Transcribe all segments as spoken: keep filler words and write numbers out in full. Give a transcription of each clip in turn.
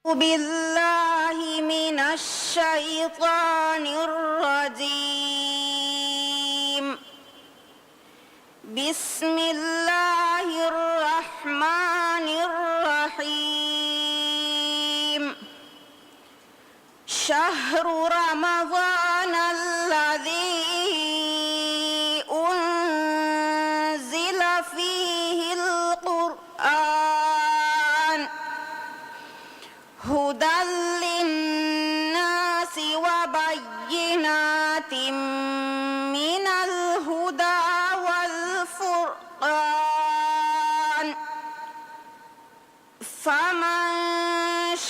بالله من الشيطان الرجيم. بسم الله الرحمن الرحيم. شهر رمضان الذي أنزل فيه القرآن هدى للناس وبينات من الهدى والفرقان، فمن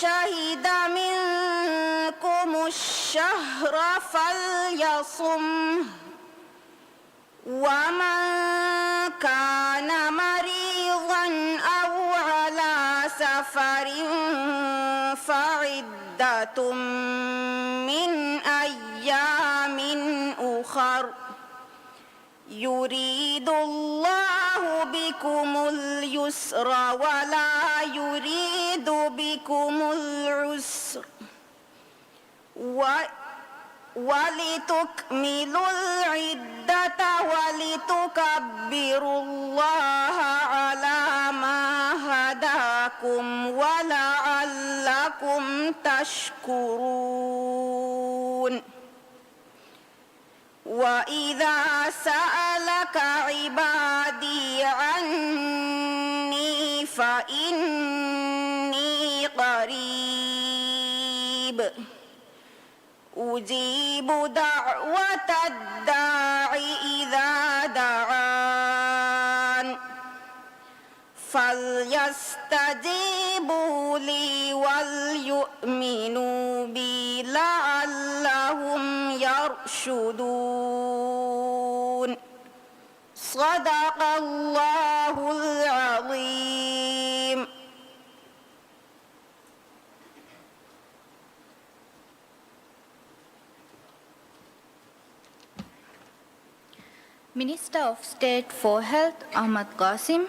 شهد منكم الشهر فليصمه، ومن كان مريضا أو على سفر فعدة من أيام أخر، يريد الله بكم اليسر ولا يريد بكم العسر، و-، ولتكملوا العدة ولتكبروا الله على ما هداكم ولعلكم تشكرون. وإذا سألك عبادي عني فإني قريب أجيب دعوة الداع إذا دعان فليستجيبوا لي وليؤمنوا بي لعلهم يرشدون. صدق الله العظيم. މިނިސްޓަރ އޮފް ސްޓޭޓް ފޯ ހެލްތް އަޙްމަދު ޤާސިމް،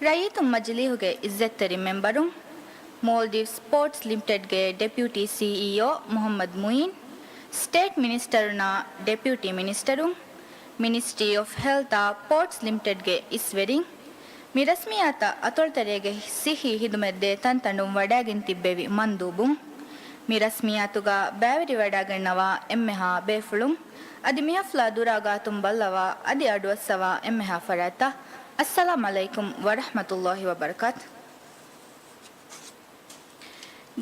ރައްޔިތުން މަޖިލީހުގެ އިއްޒަތްތެރި މެމްބަރުން، މޯލްޑިވްސް ޕޯޓްސް ލިމިޓެޑްގެ ޑެޕިއުޓީ ސީއީއޯ މުޙައްމަދު މުޢީން، ސްޓޭޓް މިނިސްޓަރުންނާ ޑެޕިއުޓީ މިނިސްޓަރުން، މިނިސްޓްރީ އޮފް ހެލްތާ ޕޯޓްސް ލިމިޓެޑްގެ އިސްވެރިން، މި ރަސްމިއްޔާތަށް އަތޮޅުތެރޭގެ ސިއްހީ ހިދުމަތް ދޭ ތަންތަނުން ވަޑައިގެން ތިއްބެވި މަންދޫބުން، މި ރަސްމިއްޔާތުގަ ބައިވެރިވަޑައިގަންނަވާ އެންމެހާ ބޭފުޅުން، އަދި މި ޙަފްލާ ދުރާ ގާތުން ބައްލަވާ އަދި އަޑުއައްސަވާ އެންމެހާ ފަރާތްތަށް، އައްސަލާމް ޢަލައިކުމް ވަރަޙްމަތުﷲި ވަބަރަކާތު.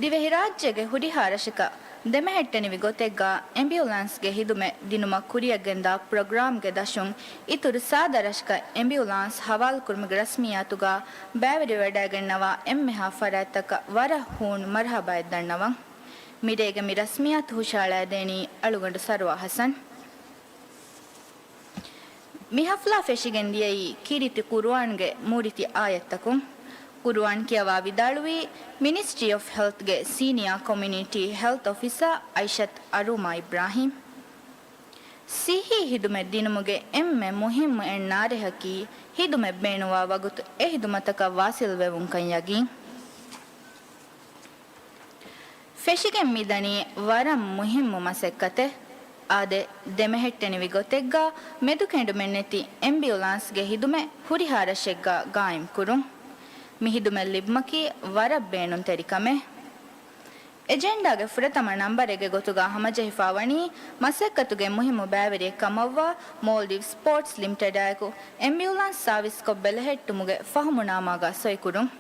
ދިވެހިރާއްޖޭގެ ހުރިހާ ރަށަކަށް ދެމެހެއްޓެނިވި ގޮތެއްގަ އެމްބިއުލާންސްގެ ހިދުމަތް ދިނުމަށް ކުރިއަށްގެންދާ ޕްރޮގްރާމްގެ ދަށުން އިތުރު ސާދަ ރަށަކަށް އެމްބިއުލާންސް ހަވާލުކުރުމުގެ ރަސްމިއްޔާތުގަ ބައިވެރިވަޑައިގަންނަވާ އެންމެހާ ފަރާތްތަކަށް ވަރަށް ހޫނު މަރުޙަބާއެއް ދަންނަވަން. މިރޭގެ މި ރަސްމިއްޔާތު ހުށައަޅައިދޭނީ އަޅުގަނޑު ސަރުވާ ޙަސަން. މި ޙަފްލާ ފެށިގެން ދިޔައީ ކީރިތި ޤުރުއާންގެ މޫރިތި އާޔަތްތަކުން. ޤުރުއާން ކިޔަވާ ވިދާޅުވީ މިނިސްޓްރީ އޮފް ހެލްތްގެ ސީނިއާ ކޮމިއުނިޓީ ހެލްތް އޮފިސަރ އައިޝަތު އަރޫމާ އިބްރާހީމް. ސިއްހީ ހިދުމަތް ދިނުމުގެ އެންމެ މުހިއްމު އެއް ނާރެހަކީ ހިދުމަތް ބޭނުންވާ ވަގުތު އެ ހިދުމަތަކަށް ވާސިލް ވެވުންކަން ޔަގީން. ފެށިގެން މިދަނީ ވަރަށް މުހިއްމު މަސައްކަތެއް. އާދެ، ދެމެހެއްޓެނިވި ގޮތެއްގަ މެދުކެނޑުމެއްނެތި އެމްބިއުލާންސްގެ ހިދުމަތް ހުރިހާ ރަށެއްގަ ގާއިމްކުރުން. މި ހިދުމަތް ލިބުމަކީ ވަރަށް ބޭނުންތެރި ކަމެއް. އެޖެންޑާގެ ފުރަތަމަ ނަންބަރެއްގެ ގޮތުގަ ހަމަޖެހިފާވަނީ މަސައްކަތުގެ މުހިއްމު ބައިވެރިއެއް ކަމަށްވާ މޯލްޑިވްސް ޕޯޓްސް ލިމިޓެޑާއެކު އެމްބިއުލާންސް ސާވިސްކޮށް ބެލެހެއްޓުމުގެ ފަހުމުނާމާގަ ސޮއިކުރުން.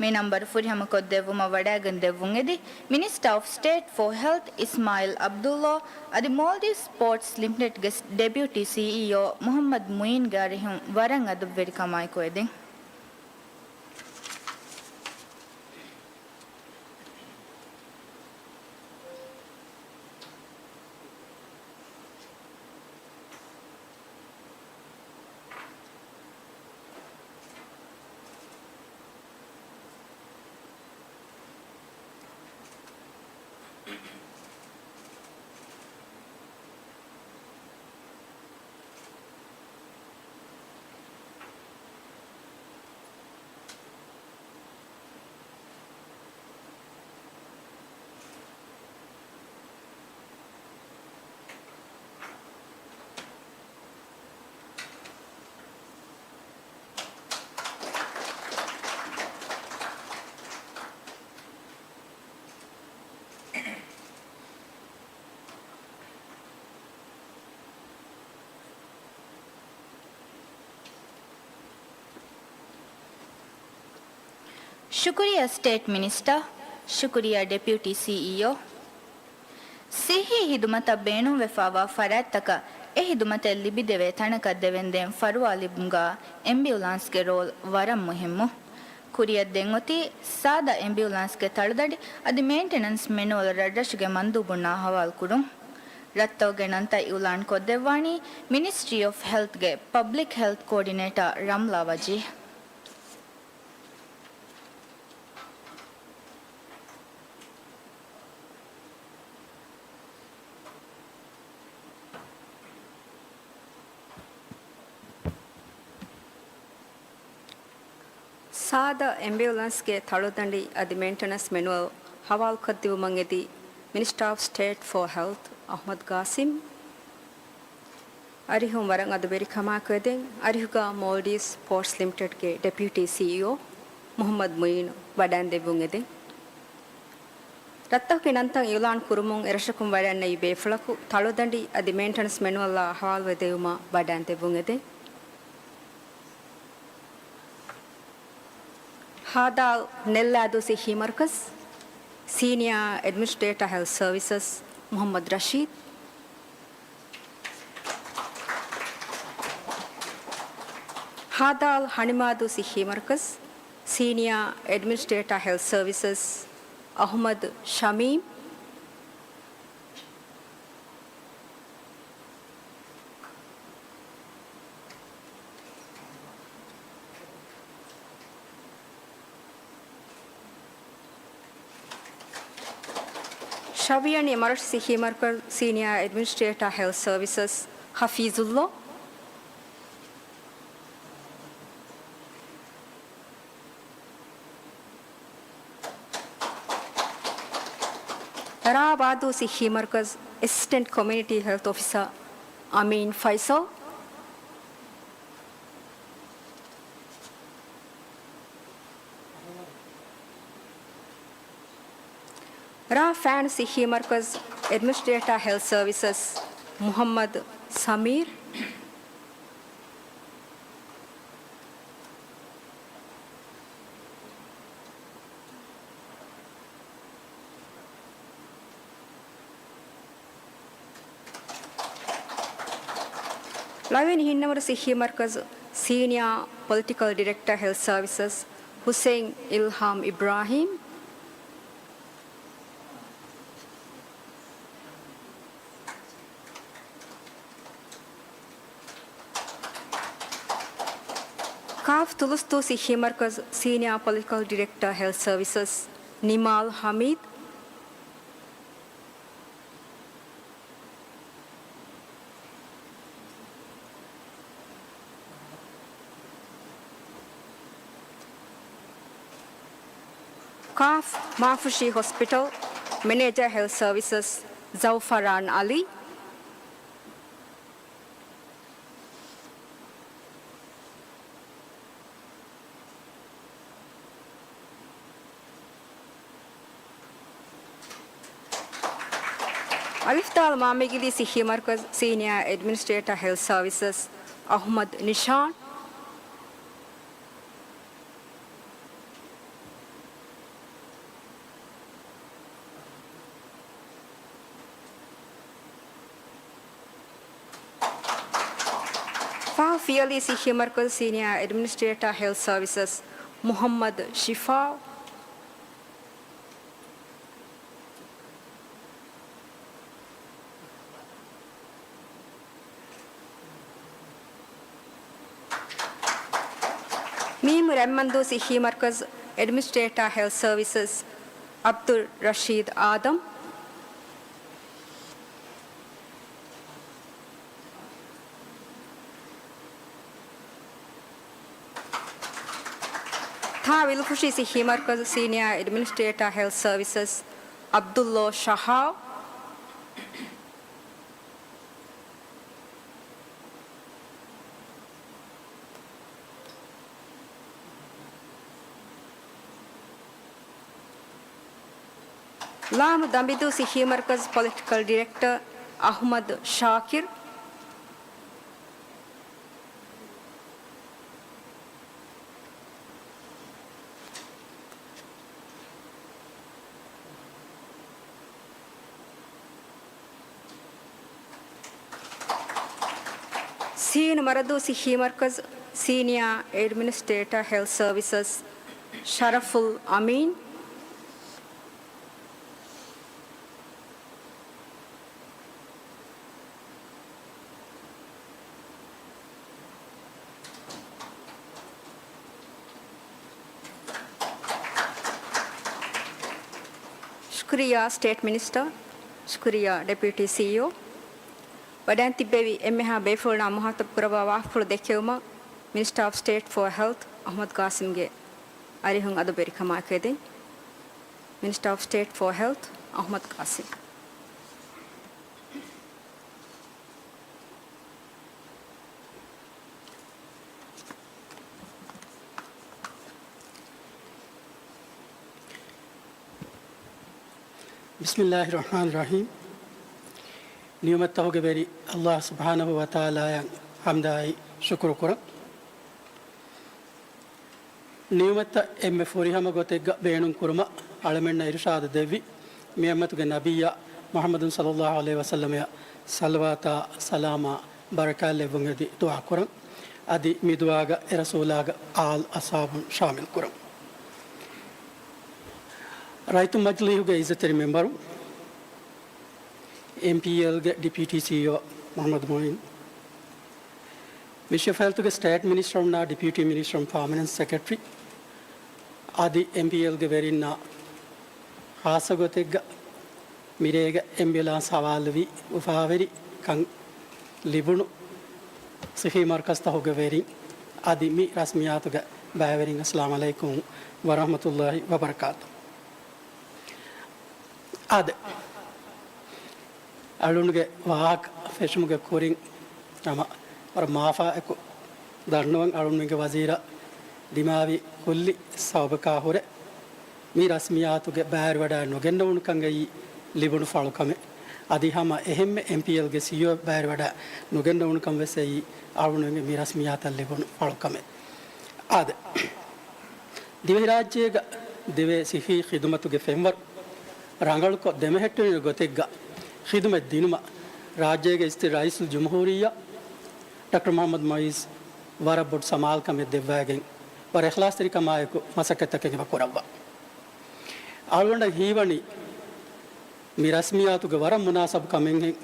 މި ނަންބަރު ފުރިހަމަކޮށްދެއްވުމަށް ވަޑައިގެންދެއްވުން އެދި މިނިސްޓަރ އޮފް ސްޓޭޓް ފޯ ހެލްތް އިސްމާއިލް އަބްދުﷲ އަދި މޯލްޑިވްސް ޕޯޓްސް ލިމިޓެޑްގެ ޑެޕިއުޓީ ސީއީއޯ މުޙައްމަދު މުޢީންގެ އަރިހުން ވަރަށް އަދަބުވެރިކަމާއެކު އެދެން. ޝުކުރިއްޔާ ސްޓޭޓް މިނިސްޓަރ. ޝުކުރިއްޔާ ޑެޕިއުޓީ ސީއީއޯ. ސިއްހީ ހިދުމަތަށް ބޭނުންވެފާވާ ފަރާތްތަކަށް އެ ހިދުމަތެއް ލިބިދެވޭ ތަނަކަށް ދެވެންދޭން ފަރުވާ ލިބުމުގަ އެމްބިއުލާންސްގެ ރޯލް ވަރަށް މުހިއްމު. ކުރިއަށް ދެން އޮތީ ސާދަ އެމްބިއުލާންސްގެ ތަޅުދަނޑި އަދި މެއިންޓެނަންސް މެނުއަލް ރަށްރަށުގެ މަންދޫބުންނާ ހަވާލުކުރުން. ރަށްތަކުގެ ނަންތައް އިއުލާން ކޮށްދެއްވާނީ މިނިސްޓްރީ އޮފް ހެލްތްގެ ޕަބްލިކް ހެލްތް ކޯޑިނޭޓާ ރަމްލާ ވަޖީހް. ސާދަ އެމްބިއުލާންސްގެ ތަޅުދަނޑި އަދި މެއިންޓެނަންސް މެނުއަލް ހަވާލުކޮށްދިއުމަށް އެދި މިނިސްޓާ އޮފް ސްޓޭޓް ފޯ ހެލްތް އަޙްމަދު ގާސިމް. އަރިހުން ވަރަށް އަދު ވެރިކަމާއެކު އެދެން، އަރިހުގަ މޯލްޑިވްސް ޕޯޓްސް ލިމިޓެޑްގެ ޑެޕިއުޓީ ސީއީއޯ މުޙައްމަދު މުއީނު ވަޑައިންދެއްވުން އެދެން. ރަށްތަކުގެ ނަންތައް އިއުލާން ކުރުމުން އެރަށަކުން ވަޑައިންނެވި ބޭފުޅަކު ތަޅުދަނޑި އަދި މެއިންޓެނަންސް މެނުއަލްއާ އަހުވާލުވެ ދެވުމަށް ވަޑައިންދެއްވުން އެދެން. ހދ. ނެއްލާދޫ ސިއްހީ މަރުކަޒް، ސީނިއާ އެޑްމިނިސްޓްރޭޓާ ހެލްތް ސަރވިސަސް މުޙައްމަދު ރަޝީދު. ހދ. ހަނިމާދޫ ސިއްހީ މަރުކަޒް، ސީނިއާ އެޑްމިނިސްޓްރޭޓާ ހެލްތް ސަރވިސަސް އަޙްމަދު ޝަމީމް. ޝަވިޔަނި މަރަށު ސިއްހީ މަރުކަޒް، ސީނިއާ އެޑްމިނިސްޓްރޭޓާ ހެލްތް ސަރވިސަސް ހަފީޒުއްލޯ. ރ. ވާދޫ ސިއްހީ މަރުކަޒް، އެސިސްޓެންޓް ކޮމިއުނިޓީ ހެލްތް އޮފިސަރ އަމީން ފައިސަލް. ރ. ފާން ސިއްހީ މަރުކަޒް، އެޑްމިނިސްޓްރޭޓާ ހެލްތް ސަރވިސަސް މުޙައްމަދު ސަމީރް. ޅ. ހިންނަވަރު ސިއްހީ މަރުކަޒު، ސީނިއާ ޕޮލިޓިކަލް ޑިރެކްޓަރ ހެލްތް ސަރވިސަސް ހުސެއިން އިލްހާމް އިބްރާހީމް. ކ. ތުލުސްދޫ ސިއްހީ މަރުކަޒު، ސީނިއާ ޕޮލިޓިކަލް ޑިރެކްޓަރ ހެލްތް ސަރވިސަސް ނިމާލް ހަމީދު. ކ. މާފުށީ ހޮސްޕިޓަލް، މެނޭޖަރ ހެލްތް ސަރވިސަސް ޒައުފަރާން އަލީ. އއ. މާމިގިލީ ސިއްހީ މަރުކަޒު، ސީނިއާ އެޑްމިނިސްޓްރޭޓަރ ހެލްތް ސަރވިސަސް އަޙްމަދު ނިޝާން. ފ. ފިޔަލީ ސިއްހީ މަރުކަޒު، ސީނިއާ އެޑްމިނިސްޓްރޭޓަރ ހެލްތް ސަރވިސަސް މުޙައްމަދު ޝިފާ. މީމް. ރަތްމަންދޫ ސިއްހީ މަރުކަޒު، އެޑްމިނިސްޓްރޭޓަރ ހެލްތް ސަރވިސަސް ޢަބްދުއްރަޝީދު އާދަމް. ތ. ވިލުފުށީ ސިއްހީ މަރުކަޒު، ސީނިއާ އެޑްމިނިސްޓްރޭޓަރ ހެލްތް ސަރވިސަސް ޢަބްދުއްލޯ ޝަހާ. ލ. ދަނބިދޫ ސިއްހީ މަރުކަޒު، ޕޮލިޓިކަލް ޑިރެކްޓަރ އަޙްމަދު ޝާކިރު. ސީން މަރަދޫ ސިއްހީ މަރުކަޒު ސީނިއާ އެޑްމިނިސްޓްރޭޓާ ހެލްތް ސަރވިސަސް ޝަރަފުލް އަމީން. ޝުކުރިއްޔާ ސްޓޭޓް މިނިސްޓަރ، ޝުކުރިއްޔާ ޑެޕިއުޓީ ސީއީއޯ. ވަޑައިން ތިއްބެވި އެންމެހާ ބޭފުޅުންނާ މުހާތަބު ކުރައްވާ ވާހަކަފުޅު ދެއްކެވުމަށް މިނިސްޓަރ އޮފް ސްޓޭޓް ފޯ ހެލްތް އަޙްމަދު ޤާސިމްގެ އަރިހުން އަދަބުވެރިކަމާއެކު އެދެން. މިނިސްޓަރ އޮފް ސްޓޭޓް ފޯ ހެލްތް އަޙްމަދު ޤާސިމް. ބިސްމިއްލާހި ރަޙްމާނި ރަޙީމް. ނިޢުމަތްތަކުގެ ވެރި ﷲ ސުބްޙާނަހޫ ވަތަޢާލާއަށް ޙަމްދާއި ޝުކުރު ކުރަން. ނިޢުމަތްތައް އެންމެ ފުރިހަމަ ގޮތެއްގަ ބޭނުން ކުރުމަށް އަޅަމެންނަށް އިރުޝާދު ދެއްވި މި އުއްމަތުގެ ނަބިއްޔާ މުޙައްމަދު ޞައްލައްލާހު ޢަލައިހި ވަސައްލަމަށް ޞަލަވާތާ ސަލާމާ ބަރަކާތް ލެއްވުން އެދި ދުޢާ ކުރަން. އަދި މި ދުޢާގަ އެ ރަސޫލާގެ އާލް އަޞްޙާބުން ޝާމިލް ކުރަން. ރައްޔިތު މަޖިލީހުގެ ޢިއްޒަތްތެރި މެމްބަރު، އެމްޕީއެލްގެ ޑެޕިއުޓީ ސީއީއޯ މުޙައްމަދު މުޢިން، މިނިސްޓްރީ އޮފް ހެލްތުގެ ސްޓޭޓް މިނިސްޓަރުންނާ ޑެޕިއުޓީ މިނިސްޓަރުން ޕާމަނެންޓް ސެކްރެޓަރީ އަދި އެމްޕީއެލްގެ ވެރިންނާ ޚާއްޞަ ގޮތެއްގަ މިރޭގެ އެމްބިއުލާންސް ހަވާލުވި އުފާވެރިކަން ލިބުނު ސިއްހީ މަރުކަޒުތަކުގެ ވެރިން އަދި މި ރަސްމިއްޔާތުގެ ބައިވެރިން އައްސަލާމް ޢަލައިކުމް ވަރަޙްމަތުﷲި ވަބަރަކާތު. އާދެ، އަޅުންގެ ވާހަކަ ފެށުމުގެ ކުރިން ހަމަ ވަރަށް މާފާއެކު ދަންނަވަން އަޅުންމެންގެ ވަޒީރަށް ދިމާވި ކުއްލި ސަބަބަކާ ހުރެ މި ރަސްމިއްޔާތުގެ ބައިވެރިވަޑައި ނުގެންނެވުނުކަން އެއީ ލިބުނު ފަޅުކަމެއް. އަދި ހަމަ އެހެންމެ އެމްޕީއެލްގެ ސީއީއޯ ބައިވެރިވަޑައި ނުގެންނެވުނުކަން ވެސް އެއީ އަޅުންމެންގެ މި ރަސްމިއްޔާތަށް ލިބުނު ފަޅުކަމެއް. އާދެ، ދިވެހިރާއްޖޭގަ ދެވޭ ސިއްހީ ޚިދުމަތުގެ ފެންވަރު ރަނގަޅުކޮށް ދެމެހެއްޓެނިވި ގޮތެއްގަ ޚިދުމަތް ދިނުމަށް ރާއްޖޭގެ އިސްތި ރައީސުލްޖުމްހޫރިއްޔާ ޑޮކްޓަރ މުޙައްމަދު މުޢިއްޒު ވަރަށް ބޮޑު ސަމާލުކަމެއް ދެއްވައިގެން ވަރަށް އިޚްލާޞްތެރިކަމާއެކު މަސައްކަތްތަކެއް އެބަ ކުރައްވާ. އަޅުގަނޑަށް ހީވަނީ މި ރަސްމިއްޔާތުގެ ވަރަށް މުނާސަބު ކަމެއްހެން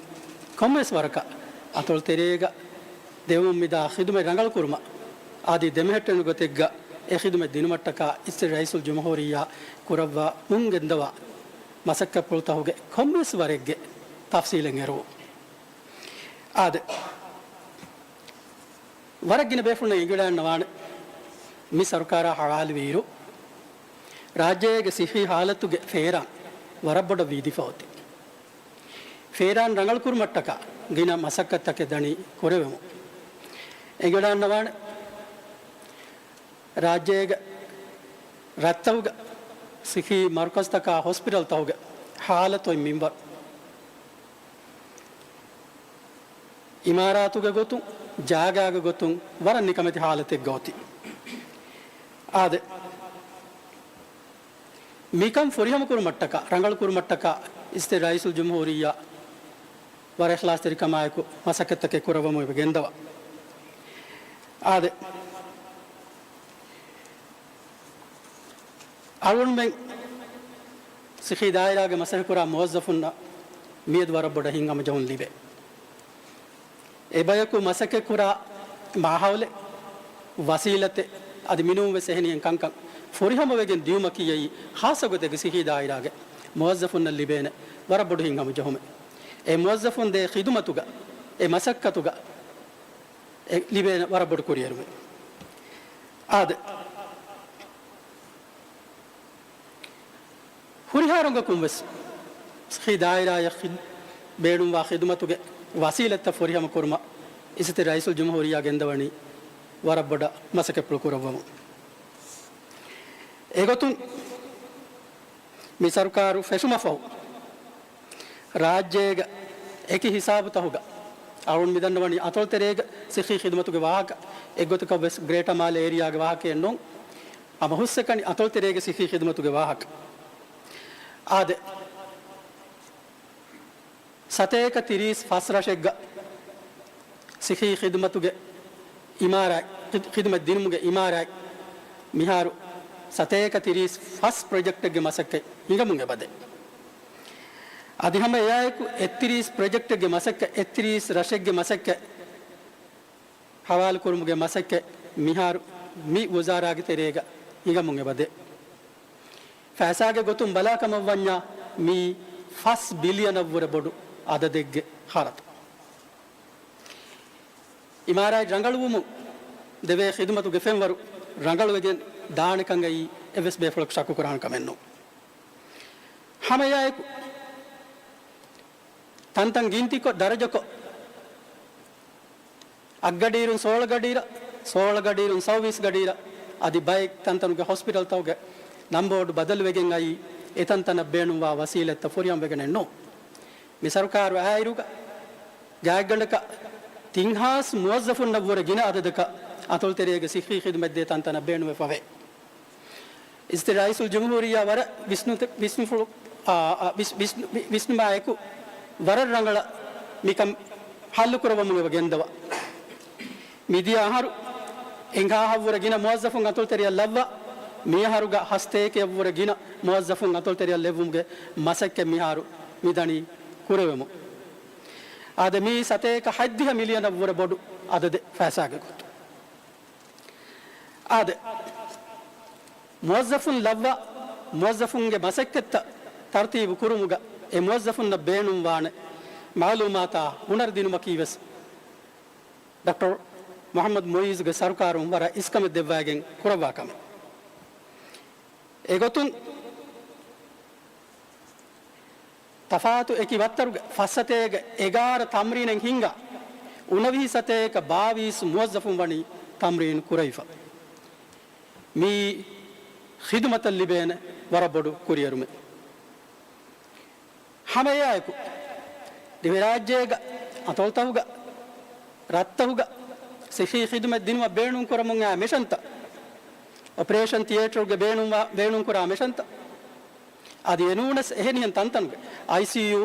ކޮންމެވެސް ވަރަކަށް އަތޮޅު ތެރޭގަ ދެވުމުން މިދާ ޚިދުމަތް ރަނގަޅުކުރުމަށް އަދި ދެމެހެއްޓެނި ގޮތެއްގަ އެ ޚިދުމަތް ދިނުމަށްޓަކާ އިސްތި ރައީސުލްޖުމްހޫރިއްޔާ ކުރައްވާ މުން ގެންދަވާ މަސައްކަތްޕުޅުތަކުގެ ކޮންމެވެސް ވަރެއްގެ ތަފްސީލެއް އެރުވުން. އާދެ، ވަރަށް ގިނަ ބޭފުޅުން އެނގިވަޑައިގަންނަވާނެ، މި ސަރުކާރާ ހަވާލުވިއިރު، ރާއްޖޭގެ ސިއްހީ ހާލަތުގެ ފޭރާން ވަރަށް ބޮޑަށް ވީދިފަ އޮތީ. ފޭރާން ރަނގަޅުކުރުމަށްޓަކާ ގިނަ މަސައްކަތްތަކެއް ދަނީ ކުރެވެމުން. އެނގިވަޑައިގަންނަވާނެ، ރާއްޖޭގެ ރަށްތަކުގެ ސިއްހީ މަރުކަޒުތަކާ ހޮސްޕިޓަލްތަކުގެ ހާލަތު އޮތް މިންވަރު. އިމާރާތުގެ ގޮތުން، ޖާގާގެ ގޮތުން ވަރަށް ނިކަމެތި ހާލަތެއްގަ އޮތީ. އާދެ، މިކަން ފުރިހަމަކުރުމަށްޓަކާ، ރަނގަޅުކުރުމަށްޓަކާ އިސްތި ރައީސުލްޖުމްހޫރިއްޔާ ވަރަށް އިޚްލާޞްތެރިކަމާއެކު މަސައްކަތްތަކެއް ކުރައްވަމުން އެބަ ގެންދަވާ. އާދެ، އަޅުގަނޑުމެން ސިއްހީ ދާއިރާގެ މަސައްކަތްކުރާ މުވައްޒަފުންނަށް މިއަދު ވަރަށް ބޮޑަށް ހިތްހަމަޖެހުން ލިބޭ. އެބަޔަކު މަސައްކަތްކުރާ މާހައުލެއް، ވަސީލަތެއް، އަދި މިނޫންވެސް އެހެނިހެން ކަންކަން ފުރިހަމަވެގެން ދިޔުމަކީ އެއީ ޚާއްޞަ ގޮތެއްގެ ސިއްހީ ދާއިރާގެ މުވައްޒަފުންނަށް ލިބޭނެ ވަރަށް ބޮޑު ހިތްހަމަޖެހުމެއް. އެ މުވައްޒަފުން ދޭ ޚިދުމަތުގަ، އެ މަސައްކަތުގަ އެ ލިބޭނެ ވަރަށް ބޮޑު ކުރިއެރުމެއް. އާދެ، ހުރިހާ ރަނގަކުން ވެސް ސިއްހީ ދާއިރާއަށް ޚިދް-، ބޭނުންވާ ޚިދުމަތުގެ ވަސީލަތްތައް ފުރިހަމަ ކުރުމަށް އިސްތި ރައީސުލްޖުމްހޫރިއްޔާ ގެންދަވަނީ ވަރަށް ބޮޑަށް މަސައްކަތްޕުޅު ކުރައްވަމުން. އެގޮތުން މި ސަރުކާރު ފެށުމަށްފަހު، ރާއްޖޭގެ އެކި ހިސާބުތަކުގަ އަޅުން މިދަންނަވަނީ އަތޮޅުތެރޭގެ ސިއްހީ ޚިދުމަތުގެ ވާހަކަ، އެއްގޮތަކަށް ވެސް ގްރޭޓަ މާލެ އޭރިއާގެ ވާހަކައެއް ނޫން. ހަމަ ހުސްއެކަނި އަތޮޅުތެރޭގެ ސިއްހީ ޚިދުމަތުގެ ވާހަކަ. އާދެ، ސަތޭކަ ތިރީސް ފަސް ރަށެއްގަ ސިއްހީ ޚިދުމަތުގެ އިމާރާތް، ޚިދުމަތް ދިނުމުގެ އިމާރާތް މިހާރު ސަތޭކަ ތިރީސް ފަސް ޕްރޮޖެކްޓެއްގެ މަސައްކަތް ހިނގަމުން އެބަދޭ. އަދި ހަމަ އެއާއެކު އެއްތިރީސް ޕްރޮޖެކްޓެއްގެ މަސައްކަތް، އެއްތިރީސް ރަށެއްގެ މަސައްކަތް ހަވާލުކުރުމުގެ މަސައްކަތް މިހާރު މި ވުޒާރާގެ ތެރޭގަ ހިނގަމުން އެބަދޭ. ފައިސާގެ ގޮތުން ބަލާކަމަށްވަންޏާ މީ ފަސް ބިލިއަނަށްވުރެ ބޮޑު އަދަދެއްގެ ޚަރަދު. އިމާރާތް ރަނގަޅުވުމުން ދެވޭ ޚިދުމަތުގެ ފެންވަރު ރަނގަޅުވެގެން ދާނެކަން އެއީ އެއްވެސް ބޭފުޅަކު ޝައްކުކުރާނެ ކަމެއް ނޫން. ހަމައެއާއެކު ތަންތަން ގިންތިކޮށް ދަރަޖަކޮށް، އަށްގަޑިއިރުން ސޯޅަ ގަޑިއިރަށް، ސޯޅަ ގަޑިއިރުން ސައުވީސް ގަޑިއިރަށް، އަދި ބައެއް ތަންތަނުގެ ހޮސްޕިޓަލްތަކުގެ ނަންބޯޑު ބަދަލުވެގެން އައީ، އެތަންތަނަށް ބޭނުންވާ ވަސީލަތްތައް ފުރިހަމަވެގެނެއް ނޫން. މި ސަރުކާރު އައިއިރުގަ ގާތްގަނޑަކަށް ތިން ހާސް މުވައްޒަފުންނަށްވުރެ ގިނަ އަދަދަކަށް އަތޮޅުތެރޭގެ ސިއްހީ ޚިދުމަތްދޭ ތަންތަނަށް ބޭނުންވެފަވޭ. އިޒްތި ރައީސުލް ޖުމްހޫރިއްޔާ ވަރަށް ވިސްނު-، ވިސްނުފުޅު، އާ، އާ، ވިސް-، ވިސް-، ވި-، ވިސްނުމާއެކު ވަރަށް ރަނގަޅަށް މިކަން ހައްލުކުރައްވަމުން އެބަ ގެންދަވާ. މިދިޔަ އަހަރު އެންގާހަށްވުރެ ގިނަ މުވައްޒަފުން އަތޮޅުތެރެއަށް ލައްވާ، މިއަހަރުގަ ހަސަތޭކައަށްވުރެ ގިނަ މުވައްޒަފުން އަތޮޅުތެރެއަށް ލެއްވުމުގެ މަސައްކަތް މިހާރު މިދަނީ ކުރެވެމުން. އާދެ، މީ ސަތޭކަ ހަތްދިހަ މިލިއަނަށްވުރެ ބޮޑު އަދަދެއް ފައިސާގެ ގޮތުން. އާދެ، މުވައްޒަފުން ލައްވާ، މުވައްޒަފުންގެ މަސައްކަތްތައް ތަރުތީބު ކުރުމުގަ އެ މުވައްޒަފުންނަށް ބޭނުންވާނެ މައުލޫމާތާ ހުނަރު ދިނުމަކީވެސް ޑޮކްޓަރ މުޙައްމަދު މުޢިއްޒުގެ ސަރުކާރުން ވަރަށް އިސްކަމެއް ދެއްވައިގެން ކުރައްވާ ކަމެއް. އެގޮތުން ތަފާތު އެކި ވައްތަރުގެ ފަސް ސަތޭކަ އެގާރަ ތަމްރީނެއް ހިންގާ، އުނަވިހި ސަތޭކަ ބާވީސް މުވައްޒަފުން ވަނީ ތަމްރީން ކުރެވިފަ. މީ ޚިދުމަތަށް ލިބޭނެ ވަރަށް ބޮޑު ކުރިއެރުމެއް. ހަމައެއާއެކު، ދިވެހިރާއްޖޭގަ އަތޮޅުތަކުގަ، ރަށްތަކުގަ ސިއްހީ ޚިދުމަތް ދިނުމަށް ބޭނުންކުރަމުން އައި މެޝިންތައް، އޮޕަރޭޝަން ތިއޭޓަރުގެ ބޭނުންވާ، ބޭނުންކުރާ މެޝިންތައް، އަދި އެނޫނަސް އެހެނިހެން ތަންތަނުގެ އައިސީޔޫ،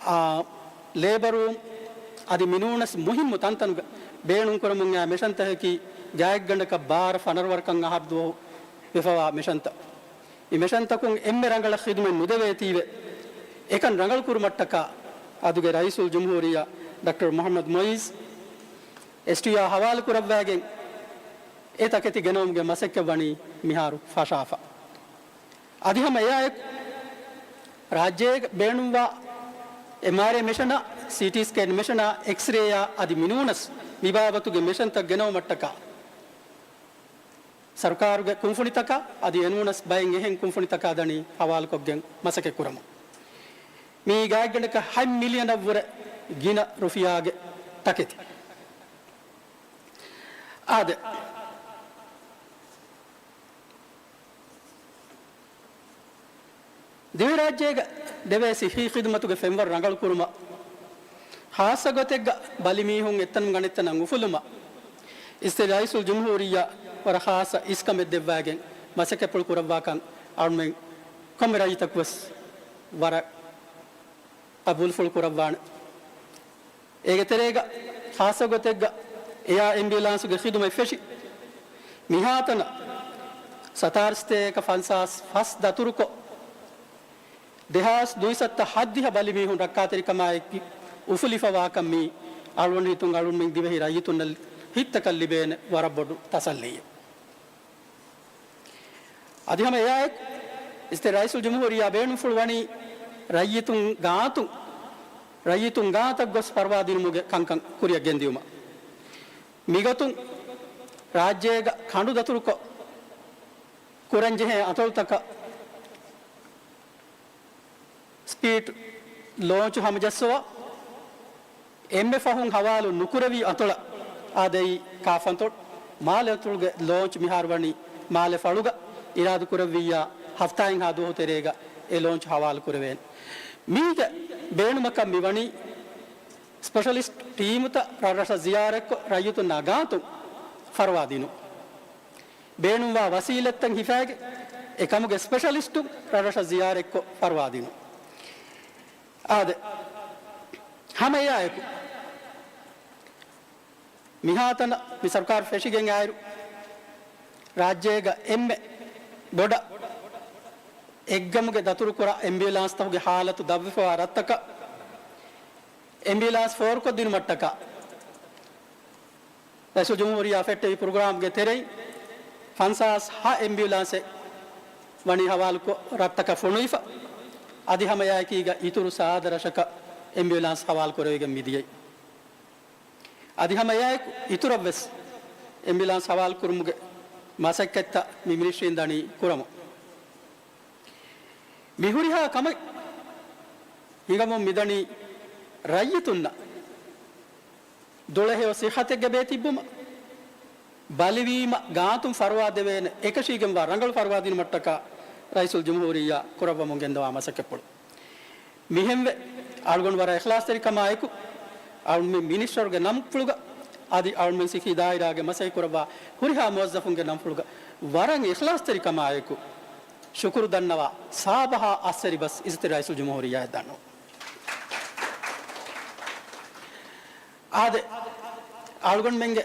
އާ، ލޭބަރ ރޫމް، އަދި މިނޫނަސް މުހިއްމު ތަންތަނުގަ ބޭނުންކުރަމުން އައި މެޝިންތަކަކީ ގާތްގަނޑަކަށް ބާރަ ފަނަރަ ވަރަކަށް އަހަރު ދުވަހު ވެފަވާ މެޝިންތައް. މި މެޝިންތަކުން އެންމެ ރަނގަޅަށް ޚިދުމަތް ނުދެވޭތީވެ، އެކަން ރަނގަޅުކުރުމަށްޓަކާ އަދުގެ ރައީސުލް ޖުމްހޫރިއްޔާ ޑޮކްޓަރ މުޙައްމަދު މުޢިއްޒު އެސްޓީއާ ހަވާލުކުރައްވައިގެން އެ ތަކެތި ގެނައުމުގެ މަސައްކަތް ވަނީ މިހާރު ފަށާފަ. އަދި ހަމަ އެއާއެކު، ރާއްޖޭގަ ބޭނުންވާ އެމްއާރްއައި މެޝިނާ، ސީޓީ ސްކޭން މެޝިނާ، އެކްސްރޭއާ އަދި މިނޫނަސް މިބާވަތުގެ މެޝިންތައް ގެނައުމަށްޓަކާ، ސަރުކާރުގެ ކުންފުނިތަކާ އަދި އެނޫނަސް ބައެއް އެހެން ކުންފުނިތަކާ ދަނީ ހަވާލުކޮށްގެން މަސައްކަތް ކުރަމުން. މީ ގާތްގަނޑަކަށް ހަތް މިލިއަނަށްވުރެ ގިނަ ރުފިޔާގެ ތަކެތި. އާދެ، ދިވެހިރާއްޖޭގަ ދެވޭ ސިއްހީ ޚިދުމަތުގެ ފެންވަރު ރަނގަޅުކުރުމަށް، ޚާއްޞަ ގޮތެއްގަ ބަލިމީހުން އެއްތަނުން އަނެއްތަނަށް އުފުލުމަށް، އިޒްތި ރައީސުލް ޖުމްހޫރިއްޔާ ވަރަށް ޚާއްޞަ އިސްކަމެއް ދެއްވައިގެން މަސައްކަތްޕުޅު ކުރައްވާކަން އަޅުމެން ކޮންމެ ރައްޔިތަކުވެސް ވަރަށް ޤަބޫލުފުޅު ކުރައްވާނެ. އޭގެ ތެރޭގަ ޚާއްޞަ ގޮތެއްގަ އެއާ އެމްބިއުލާންސުގެ ޚިދުމަތް ފެށި، މިހާތަނަށް ސަތާރަ ސަތޭކަ ފަންސާސް ފަސް ދަތުރުކޮށް، ދެހާސް ދުއިސައްތަ ހަތްދިހަ ބަލިމީހުން ރައްކާތެރިކަމާއެކީ އުފުލިފަވާކަން މީ އަޅުގަނޑު ހިތުން އަޅުގަނޑުމެން ދިވެހި ރައްޔިތުންނަށް ހިތްތަކަށް ލިބޭނެ ވަރަށް ބޮޑު ތަސައްލީއެއް. އަދި ހަމަ އެއާއެކު، އިޒްތި ރައީސުލް ޖުމްހޫރިއްޔާ ބޭނުންފުޅު ވަނީ ރައްޔިތުން ގާތުން، ރައްޔިތުން ގާތަށް ގޮސް ފަރުވާ ދިނުމުގެ ކަންކަން ކުރިއަށް ގެންދިއުމަށް. މިގޮތުން ރާއްޖޭގަ ކަނޑު ދަތުރުކޮށް ކުރަންޖެހޭ އަތޮޅުތަކަށް ސްޕީޑް ލޯންޗު ހަމަޖައްސަވާ، އެންމެ ފަހުން ހަވާލު ނުކުރެވި އަތޮޅަށް އާދެ، އެއީ ކާފަންތޮޅު. މާލެ އަތޮޅުގެ ލޯންޗު މިހާރު ވަނީ މާލެ ފަޅުގަ. އިރާދަ ކުރެއްވިއްޔާ ހަފްތާއެއްހާ ދުވަހު ތެރޭގަ އެ ލޯންޗު ހަވާލު ކުރެވޭނެ. މީގެ ބޭނުމަކަށް މިވަނީ ސްޕެޝަލިސްޓް ޓީމުތައް ރަށްރަށަށް ޒިޔާރަތްކޮށް، ރައްޔިތުންނާ ގާތުން ފަރުވާ ދިނުން. ބޭނުންވާ ވަސީލަތްތައް ހިފައިގެން، އެކަމުގެ ސްޕެޝަލިސްޓުން ރަށްރަށަށް ޒިޔާރަތްކޮށް ފަރުވާ ދިނުން. އާދެ، ހަމަ އެއާއެކު، މިހާތަނަށް މި ސަރުކާރު ފެށިގެން އައިރު، ރާއްޖޭގަ އެންމެ ބޮޑަށް އެއްގަމުގެ ދަތުރުކުރާ އެމްބިއުލާންސްތަކުގެ ހާލަތު ދަށްވެފަވާ ރަށްތަކަށް އެމްބިއުލާންސް ފޯރުކޮށްދިނުމަށްޓަކާ، ރައީސުލްޖުމްހޫރިއްޔާ ފެއްޓެވި ޕްރޮގްރާމްގެ ތެރެއިން ފަންސާސް ހަ އެމްބިއުލާންސެއް ވަނީ ހަވާލުކޮށް ރަށްތަކަށް ފޮނުވިފަ، އަދި ހަމައެއާއެކީގަ އިތުރު ސާދަ ރަށަކަށް އެމްބިއުލާންސް ހަވާލު ކުރެވިގެން މިދިޔައީ. އަދި ހަމައެއާއެކު އިތުރަށްވެސް އެމްބިއުލާންސް ހަވާލު ކުރުމުގެ މަސައްކަތްތައް މި މިނިސްޓްރީން ދަނީ ކުރަމުން. މި ހުރިހާ ކަމެއް ހިނގަމުން މިދަނީ ރައްޔިތުންނަށް ދުޅަހެޔޮ ސިއްހަތެއްގެ ބޭ ތިއްބުމަށް، ބަލިވީމަ ގާތުން ފަރުވާ ދެވޭނެ އެކަށީގެންވާ ރަނގަޅު ފަރުވާ ދިނުމަށްޓަކާ ރައީސުލްޖުމްހޫރިއްޔާ ކުރައްވަމުން ގެންދަވާ މަސައްކަތްޕުޅު. މިހެންވެ، އަޅުގަނޑު ވަރަށް އިޚްލާޞްތެރިކަމާއެކު، އަޅުމެން މިނިސްޓަރުގެ ނަންފުޅުގަ، އަދި އަޅުމެން ސިއްހީ ދާއިރާގެ މަސައްކަތް ކުރައްވާ ހުރިހާ މުވައްޒަފުންގެ ނަންފުޅުގަ ވަރަށް އިޚްލާޞްތެރިކަމާއެކު، ޝުކުރު ދަންނަވާ ސާބަހާ އައްސެރި ބަސް އިއްޒަތްތެރި ރައީސުލްޖުމްހޫރިއްޔާއަށް ދަންނަވަން. އާދެ، އަޅުގަނޑުމެންގެ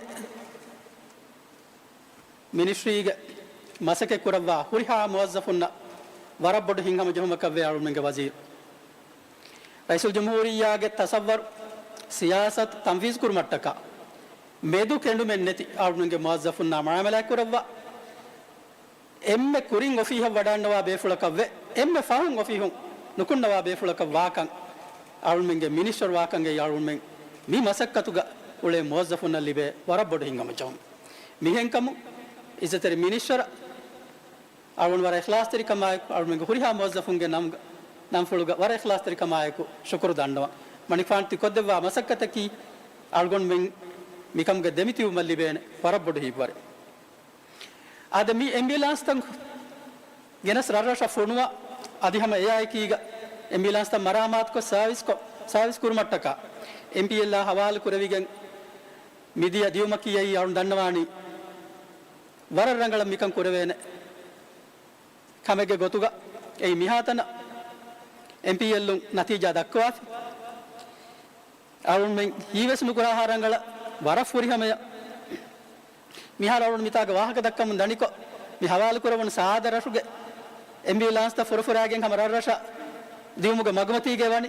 މިނިސްޓްރީގެ މަސައްކަތް ކުރައްވާ ހުރިހާ މުވައްޒަފުންނަށް ވަރަށް ބޮޑު ހިތްހަމަޖެހުމަކަށްވޭ އަޅުމެންގެ ވަޒީރު. ރައީސުލްޖުމްހޫރިއްޔާގެ ތަސައްވަރު، ސިޔާސަތު ތަންފީޒު ކުރުމަށްޓަކާ މެދު ކެނޑުމެއް ނެތި އަޅުމެންގެ މުވައްޒަފުންނާ މުއާމަލާތް ކުރައްވާ، އެންމެ ކުރިން އޮފީހަށް ވަޑައިންނަވާ ބޭފުޅަކަށްވެ، އެންމެ ފަހުން އޮފީހުން ނުކުންނަވާ ބޭފުޅަކަށް ވާކަން، އަޅުމެންގެ މިނިސްޓަރު ވާކަންގައި އަޅުމެން މި މަސައްކަތުގަ އުޅޭ މުވައްޒަފުންނަށް ލިބޭ ވަރަށް ބޮޑު ހިތްހަމަޖެހުމެއް. މިހެންކަމުން އިއްޒަތްތެރި މިނިސްޓަރަށް އަޅުގަނޑު ވަރަށް އިޚްލާޞްތެރިކަމާއެކު، އަޅުމެންގެ ހުރިހާ މުވައްޒަފުންގެ ނަމުގަ، ނަންފުޅުގަ ވަރަށް އިޚްލާޞްތެރިކަމާއެކު ޝުކުރު ދަންނަވަން. މަނިކުފާނު ތި ކޮށްދެއްވާ މަސައްކަތަކީ އަޅުގަނޑުމެން މިކަމުގެ ދެމިތިބުމަށް ލިބޭނެ ވަރަށް ބޮޑު ހިތްވަރެއް. އާދެ، މި އެމްބިއުލާންސްތައް ގެނަސް ރަށްރަށަށް ފޮނުވާ، އަދި ހަމަ އެއާއެކީގަ އެމްބިއުލާންސްތައް މަރާމާތުކޮށް ސާވިސްކޮށް، ސާވިސް ކުރުމަށްޓަކާ އެމްޕީއެލްއާ ހަވާލު ކުރެވިގެން މިދިޔަ ދިޔުމަކީ އައި އަޅުން ދަންނަވާނީ ވަރަށް ރަނގަޅަށް މިކަން ކުރެވޭނެ ކަމެއްގެ ގޮތުގަ. އެއީ މިހާތަނަށް އެމްޕީއެލްއުން ނަތީޖާ ދައްކަވާފި. އަޅުންމެން ހީވެސް ނުކުރާހާ ރަނގަޅަށް ވަރަށް ފުރިހަމަޔަށް މިހާރު އަޅުން މިތާގަ ވާހަކަ ދައްކަމުން ދަނިކޮށް، މި ހަވާލު ކުރެވުނު ސާދަ ރަށުގެ އެމްބިއުލާންސްތައް ފުރަފުރާގެން ހަމަ ރަށްރަށަށް ދިޔުމުގެ މަގުމަތީގަ ވަނީ.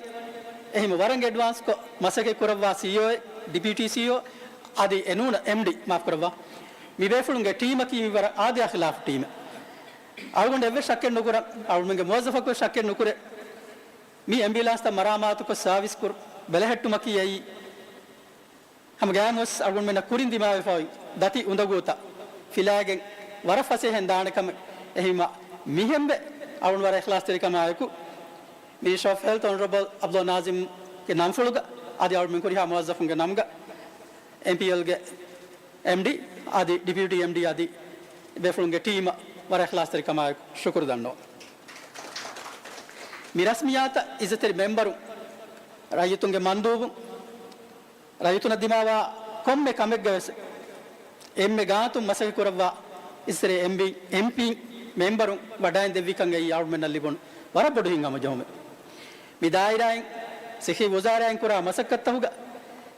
އެހެން ވަރަށް އެޑްވާންސްކޮށް މަސައްކަތް ކުރައްވާ ސީއީއޯއެއް، ޑިޕިއުޓީ ސީއީއޯ، އަދި އެ ނޫނަ އެމްޑީ، މާފް ކުރައްވާ، މި ބޭފުޅުންގެ ޓީމަކީ މި ވަރަށް އާދަޔާ ޚިލާފު ޓީމެއް. އަޅުގަނޑު އެއްވެސް ޝައްކެއް ނުކުރަން، އަޅުމެންގެ މުވައްޒަފަކު ވެސް ޝައްކެއް ނުކުރޭ. މި އެމްބިއުލާންސްތައް މަރާމާތުކޮށް ސާވިސް ކުރު ބެލެހެއްޓުމަކީ އެއީ ހަމަ ގާތްމުވެސް އަޅުގަނޑުމެންނަށް ކުރިން ދިމާވެފައި ދަތި އުނދަގޫތައް ފިލާގެން ވަރަށް ފަސޭހައިން ދާނެ ކަމެއް. އެހެންވީމަ މިހެންވެ އަޅުން ވަރަށް އިޚްލާޞްތެރިކަމާއެކު މިނިސްޓަރ އޮފް ހެލްތް އޮނަރަބަލް އަބްދުﷲ ނާޒިމްގެ ނަންފުޅުގަ އަދި އަޅުމެން ހުރިހާ މުވައްޒަފުންގެ ނަމުގަ އެމްޕީއެލްގެ އެމްޑީ އަދި ޑިޕިއުޓީ އެމްޑީ އަދި ބޭފުޅުންގެ ޓީމަށް ވަރަށް އިޚްލާޞްތެރިކަމާއެކު ޝުކުރު ދަންނަވަން. މި ރަސްމިއްޔާތަށް އިއްޒަތްތެރި މެމްބަރުން، ރައްޔިތުންގެ މަންދޫބުން، ރައްޔިތުންނަށް ދިމާވާ ކޮންމެ ކަމެއްގަ ވެސް އެންމެ ގާތުން މަސައްކަތް ކުރައްވާ އިއްޒަތްތެރި އެމްޕީ، އެމްޕީ މެމްބަރުން ވަޑައިން ދެއްވިކަން އެއީ އަޅުމެންނަށް ލިބުނު ވަރަށް ބޮޑު ހިތްހަމަޖެހުމެއް. މި ދާއިރާއިން ސިއްހީ ވުޒާރާއިން ކުރާ މަސައްކަތްތަކުގަ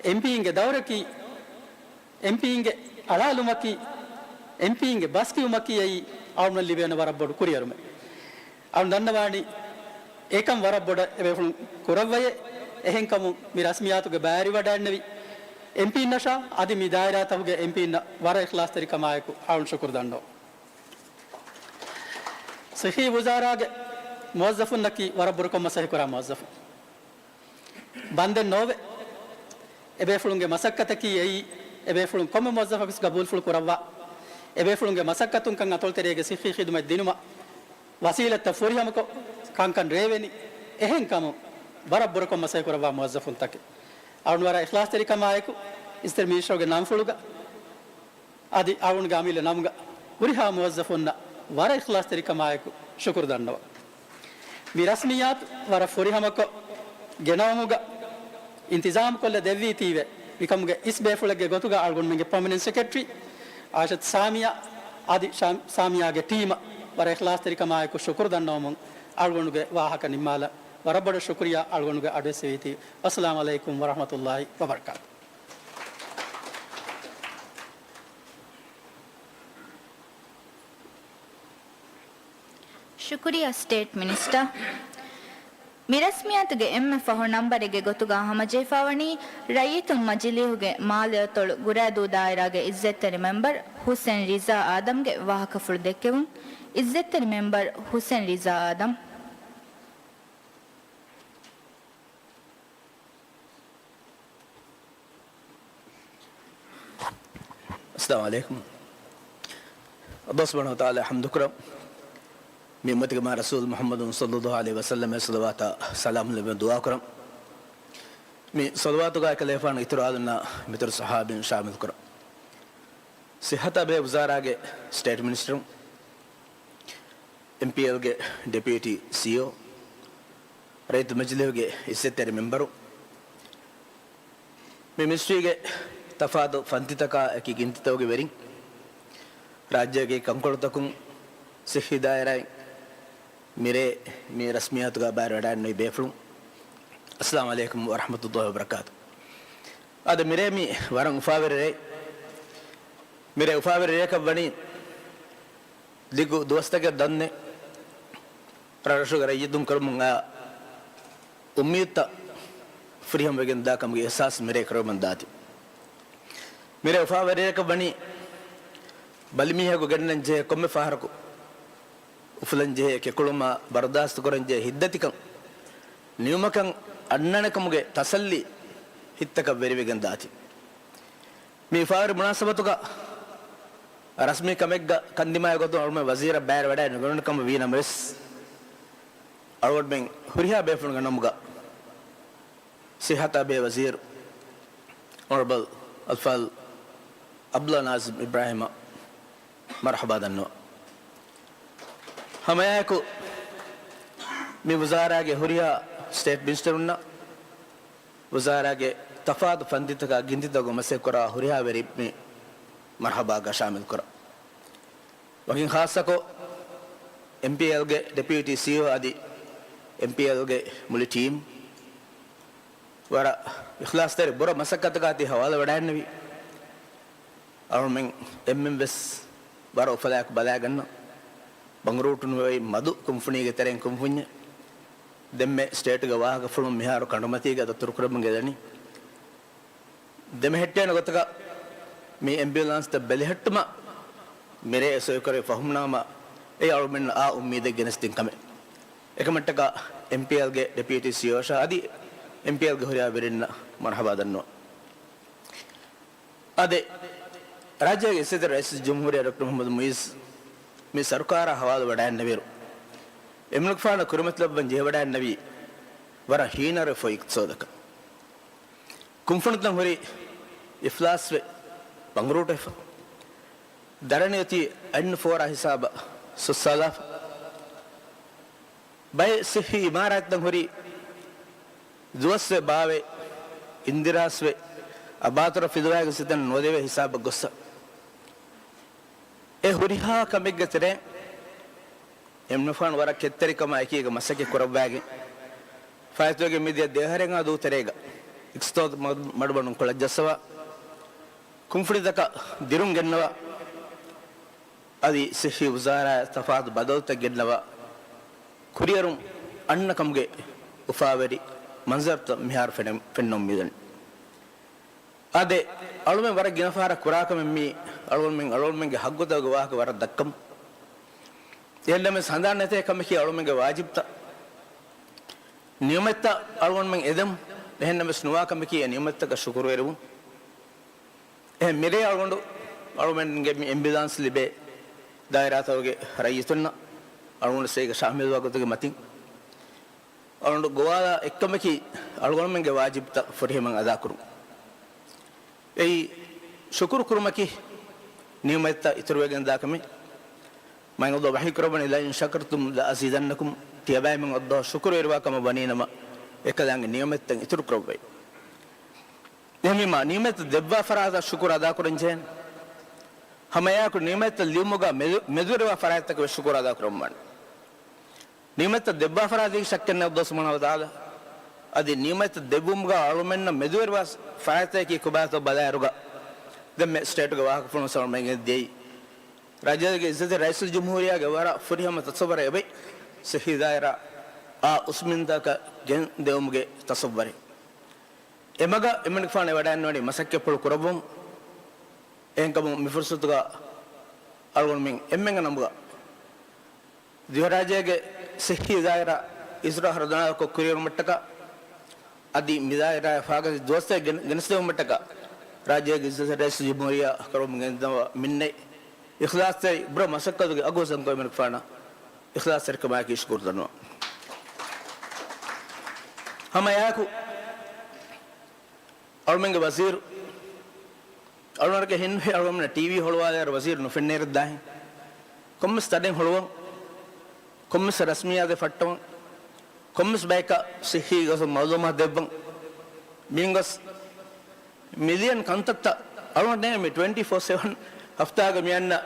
އެމްޕީންގެ ދައުރަކީ، އެމްޕީންގެ އަޅާލުމަކީ، އެމްޕީންގެ ބަސް ކިޔުމަކީ އެއީ އަޅުންނަށް ލިބޭނެ ވަރަށް ބޮޑު ކުރިއެރުމެއް. އަޅުން ދަންނަވާނީ އެކަން ވަރަށް ބޮޑަށް އެބޭފުޅުން ކުރައްވައޭ. އެހެންކަމުން މި ރަސްމިއްޔާތުގެ ބައިވެރިވަޑައިންނެވި އެމްޕީންނަށާ އަދި މި ދާއިރާތަކުގެ އެމްޕީންނަށް ވަރަށް އިޚްލާޞްތެރިކަމާއެކު އަޅުން ޝުކުރު ދަންނަވަން. ސިއްހީ ވުޒާރާގެ މުވައްޒަފުންނަކީ ވަރަށް ބުރަކޮށް މަސައްކަތް ކުރާ މުވައްޒަފުން. ބަންދެއް ނޯވެ. އެބޭފުޅުންގެ މަސައްކަތަކީ އެއީ، އެބޭފުޅުން ކޮންމެ މުވައްޒަފަކުވެސް ގަބޫލުފުޅު ކުރައްވާ، އެބޭފުޅުންގެ މަސައްކަތުން ކަން އަތޮޅުތެރޭގެ ސިއްހީ ޚިދުމަތް ދިނުމަށް ވަސީލަތްތައް ފުރިހަމަކޮށް ކަންކަން ރޭވެނި. އެހެންކަމުން ވަރަށް ބުރަކޮށް މަސައްކަތް ކުރައްވާ މުވައްޒަފުންތަކެއް. އަޅުން ވަރަށް އިޚްލާޞްތެރިކަމާއެކު އިއްޒަތްތެރި މިނިސްޓަރުގެ ނަންފުޅުގަ އަދި އަޅުންގެ އަމިއްލަ ނަމުގަ ހުރިހާ މުވައްޒަފުންނަށް ވަރަށް އިޚްލާޞްތެރިކަމާއެކު ޝުކުރު ދަންނަވަން. މި ރަސްމިއްޔާތު ވަރަށް ފުރިހަމަކޮށް ގެނައުމުގަ އިންތިޒާމުކޮށްލަ ދެއްވީތީވެ، މިކަމުގެ އިސް ބޭފުޅެއްގެ ގޮތުގަ އަޅުގަނޑުމެންގެ ޕަރމަނެންޓް ސެކްރެޓަރީ އާއިޝަތު ސާމިޔާ އަދި ޝާ-، ސާމިޔާގެ ޓީމަށް ވަރަށް އިޚްލާޞްތެރިކަމާއެކު ޝުކުރު ދަންނަވަމުން އަޅުގަނޑުގެ ވާހަކަ ނިންމާލަން. ވަރަށް ބޮޑަށް ޝުކުރިއްޔާ އަޅުގަނޑުގެ އަޑުއެއްސެވީތީ. އައްސަލާމު ޢަލައިކުމް ވަރަޙްމަތުﷲ ވަބަރަކާތު. ޝުކުރިއްޔާ ސްޓޭޓް މިނިސްޓަރ. މި ރަސްމިއްޔާތުގެ އެންމެ ފަހު ނަންބަރެއްގެ ގޮތުގަ ހަމަޖެހިފަވަނީ، ރައްޔިތުން މަޖިލީހުގެ މާލެއަތޮޅު ގުރައިދޫ ދާއިރާގެ އިއްޒަތްތެރި މެމްބަރު ހުސެން ރިޒާ އާދަމްގެ ވާހަކަފުޅު ދެއްކެވުން. އިއްޒަތްތެރި މެމްބަރު ހުސެން ރިޒާ އާދަމް. އައްސަލާމު ޢަލައިކުމް. ﷲ ސުބްޙާނަހޫ ވަތަޢާލާ ޙަމްދުކުރަން. މި އުއްމަތުގެ މާ ރަސޫލު މުޙައްމަދު ޞައްލައްލާހު ޢަލައިހި ވަސައްލަމަށް ޞަލަވާތާ ސަލާމް ލެއްވެ ދުޢާކުރަން. މި ޞަލަވާތުގަ އެކަލޭގެފާނު އިތުރު އާލުންނާ މިތުރު ޞަޙާބީން ޝާމިލްކުރަން. ޞިއްޙަތާ ބެހޭ ވުޒާރާގެ ސްޓޭޓް މިނިސްޓަރު، އެމްޕީއެލްގެ ޑެޕިއުޓީ ސީއީއޯ، ރައްޔިތު މަޖިލީހުގެ އިއްޒަތްތެރި މެމްބަރު، މި މިނިސްޓްރީގެ ތަފާތު ފަންތިތަކާ އެކި ގިންތިތަކުގެ ވެރިން، ރާއްޖޭގެ ކަންކޮޅުތަކުން، ސިއްހީ ދާއިރާއިން، މިރޭ މި ރަސްމިއްޔާތުގަ ބައިވެރިވެވަޑައިގެންނެވި ބޭފުޅުން، އައްސަލާމު ޢަލައިކުމް ވަރަޙްމަތުﷲ ވަބަރަކާތު. އަދި މިރޭ މި ވަރަށް އުފާވެރި ރޭ. މިރޭ އުފާވެރި ރެއަކަށް ވަނީ ދިގު ދުވަސްތަކެއް ދަންނެ ރަށްރަށުގެ ރައްޔިތުން ކުރަމުން އާ އުއްމީދުތައް ފުރިހަމަވެގެން ދާ ކަމުގެ އިޙްސާސް މިރޭ ކުރަމުން ދާތީ. މިރޭ އުފާވެރި ރެއަކަށް ވަނީ ބަލިމީހަކު ގެންނަން ޖެހޭ ކޮންމެ ފަހަރަކު އުފުލަން ޖެހޭ ކެކުޅުމާ ބަރުދާސްތު ކުރަން ޖެހޭ ހިތްދަތިކަން ނިމުމަކަށް އަންނަނެ ކަމުގެ ތަސައްލީ ހިތްތަކަށް ވެރިވެގެން ދާތީ. މި އުފާވެރި މުނާސަބަތުގަ ރަސްމީ ކަމެއްގަ ކަންދިމާވި ގޮތުން އަޅުގަނޑުމެން ވަޒީރަށް ބައިވެރިވެވަޑައި ނުގެނުނު ކަމަށް ވީ ނަމަވެސް، އަޅުގަނޑުމެން ހުރިހާ ބޭފުޅުންގެ ނަމުގަ ޞިއްޙަތާ ބެހޭ ވަޒީރު އޮނަރަބަލް އަލްފާޟިލް ޢަބްދުﷲ ނާޒިމް އިބްރާހީމަށް މަރުޙަބާ ދަންނަވަން. ހަމައެއާއެކު މި ވުޒާރާގެ ހުރިހާ ސްޓޭޓް މިނިސްޓަރުންނަށް، ވުޒާރާގެ ތަފާތު ފަންތިތަކާ ގިންތިތަކުގަ މަސައްކަތްކުރާ ހުރިހާ ވެރިން މި މަރުޙަބާގަ ޝާމިލްކުރަން. ވަކިން ޚާއްޞަކޮށް، އެމްޕީއެލްގެ ޑެޕިއުޓީ ސީއީއޯ އަދި އެމްޕީއެލްގެ މުޅި ޓީމް ވަރަށް އިޚްލާޞްތެރި ބުރަ މަސައްކަތަކާ ތި ހަވާލުވެވަޑައިގެންނެވި. އަޅުމެން އެންމެން ވެސް ވަރަށް އުފަލާއެކު ބަލާގަންނަ، ބަނގުރޫޓުން ވެވައި މަދު ކުންފުނީގެ ތެރެއިން ކުންފުންޏެއް. ދެންމެ ސްޓޭޓުގެ ވާހަކަފުޅުން މިހާރު ކަނޑުމަތީގަ ދަތުރުކުރަމުން ގެންދަނީ. ދެމެހެއްޓޭނެ ގޮތަކަށް މި އެމްބިއުލާންސްތައް ބެލެހެއްޓުމަށް މިރޭ އެ ސޮއިކުރެވި ފަހުމްނާމަ އެ އަޅުމެންނަށް އާ އުއްމީދެއް ގެނެސްދިން ކަމެއް. އެކަމަށްޓަކާ އެމްޕީއެލްގެ ޑެޕިއުޓީ ސީއީއޯއަށާ އަދި އެމްޕީއެލްގެ ހުރިހާ ވެރިންނަށް މަރުޙަބާ ދަންނަވަން. އާދެ، ރާއްޖޭގެ އިއްޒަތްތެރި ރައީސުލްޖުމްހޫރިއްޔާ ޑޮކްޓަރ މުޙައްމަދު މުޢިއްޒު މި ސަރުކާރާ ހަވާލުވެވަޑައިގެންނެވިއިރު، އެމީހުންނަށް ކުރިމަތިލައްވަން ޖެހިވަޑައިގެންނެވީ ވަރަށް ހީނަރުވެފަ އިޤްތިޞާދަކަށް. ކުންފުނިތައް ހުރީ އިފްލާސްވެ، ބަނގުރޫޓުވެފަ. ދަރަނި އޮތީ އަތްނުފޯރާ ހިސާބަށް ސުއްސާލާފަ. ބައެއް ސިއްހީ އިމާރާތްތައް ހުރީ ދުވަސްވެ ބާވެ، އިންދިރާސްވެ، އަބާތުރަށް ފިލުވައިގެން ސިތަން ނުވަދެވޭ ހިސާބަށް ގޮއްސަ. އެ ހުރިހާ ކަމެއްގެ ތެރެއިން އެމްނަފާން ވަރަށް ކެތްތެރިކަމާ އެކީގަ މަސައްކަތް ކުރައްވައިގެން، ފައިތުވެގެން މިދިޔަ ދެއަހަރެއްގެ ދުވަހު ތެރޭގަ އިޤްތިޞާދު މަ-، މަޑުމަޑުން ކޮޅަށް ޖައްސަވާ، ކުންފުނިތަކަށް ދިރުން ގެންނަވާ، އަދި ސިއްހީ ވުޒާރާއަށް ތަފާތު ބަދަލުތައް ގެންނަވާ، ކުރިއެރުން އަންނަ ކަމުގެ އުފާވެރި މަންޒަރުތައް މިހާރު ފެނެ-، ފެންނަމުން މިދަނީ. އާދެ، އަޅުމެން ވަރަށް ގިނަ ފަހަރަށް ކުރާ ކަމެއް މީ، އަޅުމެން، އަޅުމެންގެ ހައްގުތަކުގެ ވާހަކަ ވަރަށް ދައްކަމުން. އެހެންނަމަވެސް ހަނދާން ނެތޭ ކަމަކީ އަޅުމެންގެ ވާޖިބްތައް. ނިޢުމަތްތައް އަޅުގަނޑުމެން އެދެމުން، އެހެންނަމަވެސް ނުވާ ކަމަކީ އެ ނިޢުމަތްތަކަށް ޝުކުރުވެރިވުން. އެހެން މިރޭ އަޅުގަނޑު، އަޅުމެންގެ މި އެމްބިއުލާންސް ލިބޭ ދާއިރާތަކުގެ ރައްޔިތުންނަށް އަޅުގަނޑު ސޭގަ ޝާމިލްވާ ގޮތުގެ މަތިން އަޅުގަނޑު ގޮވާލާ އެއްކަމަކީ އަޅުގަނޑުމެންގެ ވާޖިބްތައް ފުރިހަމައިން އަދާކުރުން. އެއީ ޝުކުރު ކުރުމަކީ ނިޢުމަތްތައް އިތުރުވެގެން ދާ ކަމެއް. މާތް ﷲ ވަޙީ ކުރައްވަނީ، "لئن شكرتم لأزيدنكم." ތިޔަބައިމީހުން ﷲ އަށް ޝުކުރުވެރިވާ ކަމަށް ވަނީނަމަ، އެކަލާނގެ ނިޢުމަތްތައް އިތުރު ކުރައްވައި. އެހެންވީމާ، ނިޢުމަތްތައް ދެއްވާ ފަރާތަށް ޝުކުރު އަދާކުރަން ޖެހޭނެ. ހަމައެއާއެކު ނިޢުމަތްތައް ލިޔުމުގަ މެދު-، މެދުވެރިވާ ފަރާތްތަކަށް ވެސް ޝުކުރު އަދާކުރަން ވާނެ. ނިޢުމަތްތައް ދެއްވާ ފަރާތަކީ ޝައްކެއް ނެތް ﷲ ސުބްޙާނަހޫ ވަތަޢާލާ. އަދި ނިޢުމަތްތައް ދެއްވުމުގަ އަޅުމެންނަށް މެދުވެރިވާ ފަރާތްތަކަކީ ކޮބާތޯ ބަލާއިރުގަ، ދެންމެ ސްޓޭޓުގެ ވާހަކަފުޅުން އަޅުމެން ދިޔައީ ރާއްޖޭގެ އިއްޒަތްތެރި ރައީސުލްޖުމްހޫރިއްޔާގެ ވަރަށް ފުރިހަމަ ތަސައްވަރެއް އެބައި ޞިއްޙީ ދާއިރާއާ އުސްމިންތަކަށް ގެންދެވުމުގެ ތަސައްވަރެއް. އެމަގަށް އެމަނިކުފާނު އެ ވަޑައިންނަވަނީ މަސައްކަތްޕުޅު ކުރައްވަމުން. އެހެންކަމުން މި ފުރުސަތުގަ އަޅުގަނޑުމެން އެންމެންގެ ނަމުގަ ދިވެހިރާއްޖޭގެ ޞިއްޙީ ދާއިރާ އިސްރާހަށް ދަނާކޮށް ކުރިއެރުމަށްޓަކާ އަދި މިދާއިރާއަށް ފާގަތި ދުވަސްތަކެއް ގެން-، ގެނެސްދެވުމަށްޓަކާ ރާއްޖޭގެ އިއްޒަތްތެރި ރައީސުލްޖުމްހޫރިއްޔާ ކުރަމުން ގެންދަވާ މިންނަތް އިޚްލާޞްތެރި ބުރަ މަސައްކަތުގެ އަގު ހަސަންކޮށް އެމަނިކުފާނަށް އިޚްލާޞްތެރިކަމާއެކީ ޝުކުރު ދަންނަވަން. ހަމައެއާއެކު އަޅުމެންގެ ވަޒީރު، އަޅުގަނޑަކަށް ހިންނަނީ އަޅުގަނޑުމެންނަށް ޓީވީ ހޮޅުވާލާއިރު ވަޒީރު ނުފެންނައިރަށް ދާހެން. ކޮންމެސް ތަނެއް ހޮޅުވަން، ކޮންމެސް ރަސްމިއްޔާތެއް ފައްޓަވަން، ކޮންމެސް ބަޔަކަށް ޞިއްޙީ ގޮތުން މައުލޫމާތު ދެއްވަން. މިންގޮސް މިލިޔަން ކަންތައްތައް އަޅުގަނޑު މި ޓްވެންޓީ ފޯ ސެވަން ހަފްތާގަ މިއަންނަ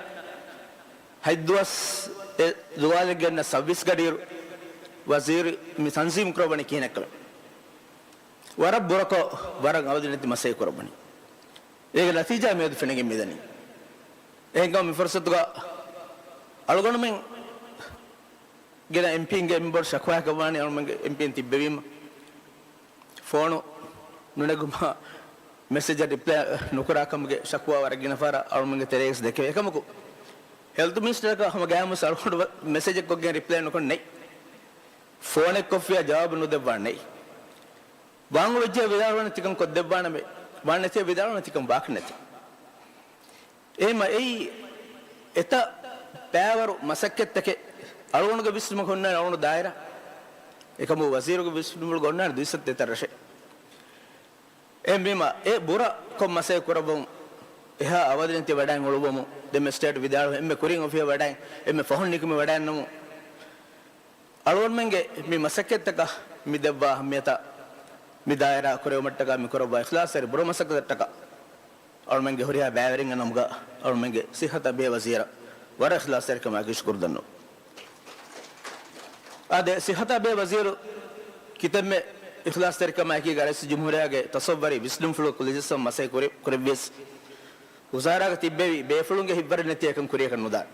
ހަތްދުވަސް އެ ދުވާލެއްގެ އަންނަ ސައްވީސް ގަޑިއިރު ވަޒީރު މި ތަންޒީމް ކުރައްވަނީ ކިހިނެއްކަމެއް. ވަރަށް ބުރަކޮށް، ވަރަށް އަވަދިނެތި މަސައްކަތް ކުރައްވަނީ. އޭގެ ނަތީޖާ މިއަދު ފެނިގެން މިދަނީ. އެހެންކަމުން މި ފުރުސަތުގަ އަޅުގަނޑުމެން ގިނަ އެމްޕީންގެ މެމްބަރު ޝަކުވާއަކަށް ވާނީ އަޅުމެންގެ އެމްޕީން ތިއްބެވީމަ. ފޯނު ނުނެގުމާ، މެސެޖަށް ރިޕްލައި ނުކުރާ ކަމުގެ ޝަކުވާ ވަރަށް ގިނަ ފަހަރަށް އަޅުމެންގެ ތެރޭގަސް ދެކެވޭ. އެކަމަކު، ހެލްތު މިނިސްޓަރަކަށް ހަމަ ގައިމުވެސް އަޅުގަނޑު މެސެޖެއް ކޮށްގެން ރިޕްލައި ނުކޮށް ނެތް. ފޯނެއް ކޮށްފިއްޔާ ޖަވާބު ނުދެއްވާނެ ނެތް. ވާން އުޅެއްޖެ ވިދާޅުވަނީ ތިކަން ކޮށްދެއްވާނަމޭ، ވާން ނެތިއްޔާ ވިދާޅުވަނީ ތިކަން ވާކަށް ނެތި. އެހެންމަ އެއީ އެތައް ބައިވަރު މަސައްކަތްތަކެއް އަޅުގަނޑުގެ ވިސްނުމަކަށް އޮންނާނެ އަޅުގަނޑު ދާއިރާ. އެކަމު ވަޒީރުގެ ވިސްނުމުގަ އޮންނާނެ ދުއިސައްތަ އެތައް ރަށެއް. އެހެންވީމަ އެ ބުރަކޮށް މަސައްކަތް ކުރައްވަމުން، އެހާ އަވަދިނެތި ވަޑައިން އުޅުއްވަމުން ދެންމެ ސްޓޭޓް ވިދާޅުވެ އެންމެ ކުރިން އޮފީހަށް ވަޑައިން އެންމެ ފަހުން ނިކުމެ ވަޑައިންނަމުން، އަޅުގަނޑުމެންގެ މި މަސައްކަތްތަކަށް މި ދެއްވާ އަހައްމިޔަތަށް މި ދާއިރާ ކުރެވުމަށްޓަކާ މި ކުރައްވާ އިޚްލާޞްތެރި ބުރަ މަސައްކަތަށްޓަކާ އަޅުމެންގެ ހުރިހާ ބައިވެރިންގެ ނަމުގަ އަޅުމެންގެ ޞިއްޙަތާ ބެހޭ ވަޒީރަށް ވަރަށް އިޚްލާޞްތެރިކަމާއެކީ ޝުކުރު ދަންނަވަން. އާދެ، ޞިއްޙަތާ ބެހޭ ވަޒީރު ކިތަންމެ އިޚްލާޞްތެރިކަމާއެކީގަ ރައީސުލްޖުމްހޫރިއްޔާގެ ތަސައްވަރީ ވިސްނުންފުޅު ކުލަޖައްސަން މަސައްކަތް ކުރި-، ކުރެއްވިޔަސް، ވުޒާރާގަ ތިއްބެވި ބޭފުޅުންގެ ހިތްވަރެއް ނެތި އެކަން ކުރިޔަކަށް ނުދާނެ.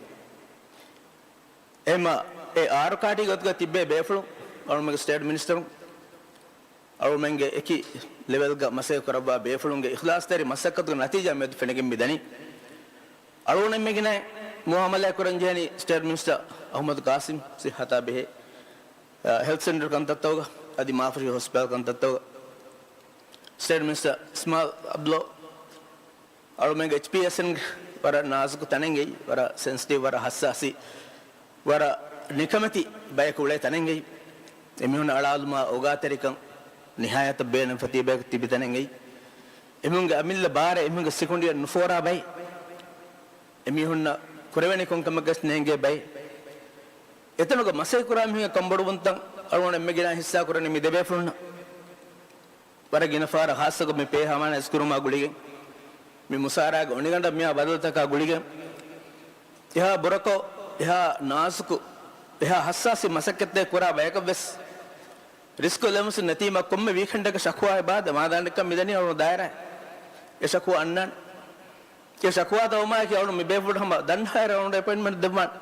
އެހެންމަ އެ އާރު ކާޓީ ގޮތުގަ ތިއްބޭ ބޭފުޅުން، އަޅުމެންގެ ސްޓޭޓް މިނިސްޓަރުން، އަޅުމެންގެ އެކި ލެވެލްގަ މަސައްކަތް ކުރައްވާ ބޭފުޅުންގެ އިޚްލާޞްތެރި މަސައްކަތުގެ ނަތީޖާ މިއަދު ފެނިގެން މިދަނީ. އަޅުގަނޑުމެން މިގިނައިން މުއާމަލާތް ކުރަން ޖެހެނީ ސްޓޭޓް މިނިސްޓަރ އަޙްމަދު ޤާސިމް ޞިއްޙަތާ ބެހޭ، އަ، ހެލްތު ސެންޓަރ ކަންތައްތަކުގަ އަދި މާފަށި ހޮސްޕިޓަލް ކަންތައްތަކުގަ. ސްޓޭޓް މިނިސްޓަރ އިސްމާއިލް އަބްދުﷲ އަޅުމެންގެ އެޗްޕީއެސްއެންގެ ވަރަށް ނާޒުކު ތަނެއްގައި، ވަރަށް ސެންސިޓިވް، ވަރަށް ހައްސާސީ، ވަރަށް ނިކަމެތި ބަޔަކު އުޅޭ ތަނެއްގައި، އެމީހުން އަޅާލުމާ އޯގާތެރިކަން ނިހާޔަތަށް ބޭނުންފަ ތިބޭ ތިބި ތަނެއްގައި، އެމީހުންގެ އަމިއްލަ ބާރެއް އެމީހުންގެ ސިކުނޑިއަށް ނުފޯރާ ބައެއް، އެމީހުންނަށް ކުރެވެނި ކޮންކަމެއްގަސް ނޭނގޭ ބައެއް، އެތަނުގަ މަސައްކަތް ކުރާ މީހުންގެ ކަންބޮޑުވުންތައް އަޅުގަނޑު އެންމެ ގިނަ ހިއްސާ ކުރަނީ މި ދެބޭފުޅުންނަށް. ވަރަށް ގިނަ ފަހަރަށް ހާއްސަކޮށް މި ޕޭ ހަމާނަ އިސްކުރުމާ ގުޅިގެން، މި މުސާރާގެ އޮނިގަނޑަށް މިއާ ބަދަލުތަކާ ގުޅިގެން، އެހާ ބުރަކޮށް، އެހާ ނާޒުކު، އެހާ ހައްސާސީ މަސައްކަތެއް ކުރާ ބަޔަކަށް ވެސް ރިސްކު ލެވުން ނެތީމަ، ކޮންމެ ވީކެންޑަކަށް ޝަކުވާއެއް ބާދެ މާދާނެކަން މިދަނީ އަޅުގަނޑު ދާއިރާއަށް. އެ ޝަކުވާ އަންނާނެ. އެ ޝަކުވާތައް ވުމާއެކީ އަޅުގަނޑު މި ބޭފުޅުން ހަމަ ދަންނަވައި އަޅުގަނޑު އެޕޮއިންޓްމަންޓް ދެއްވާނެ.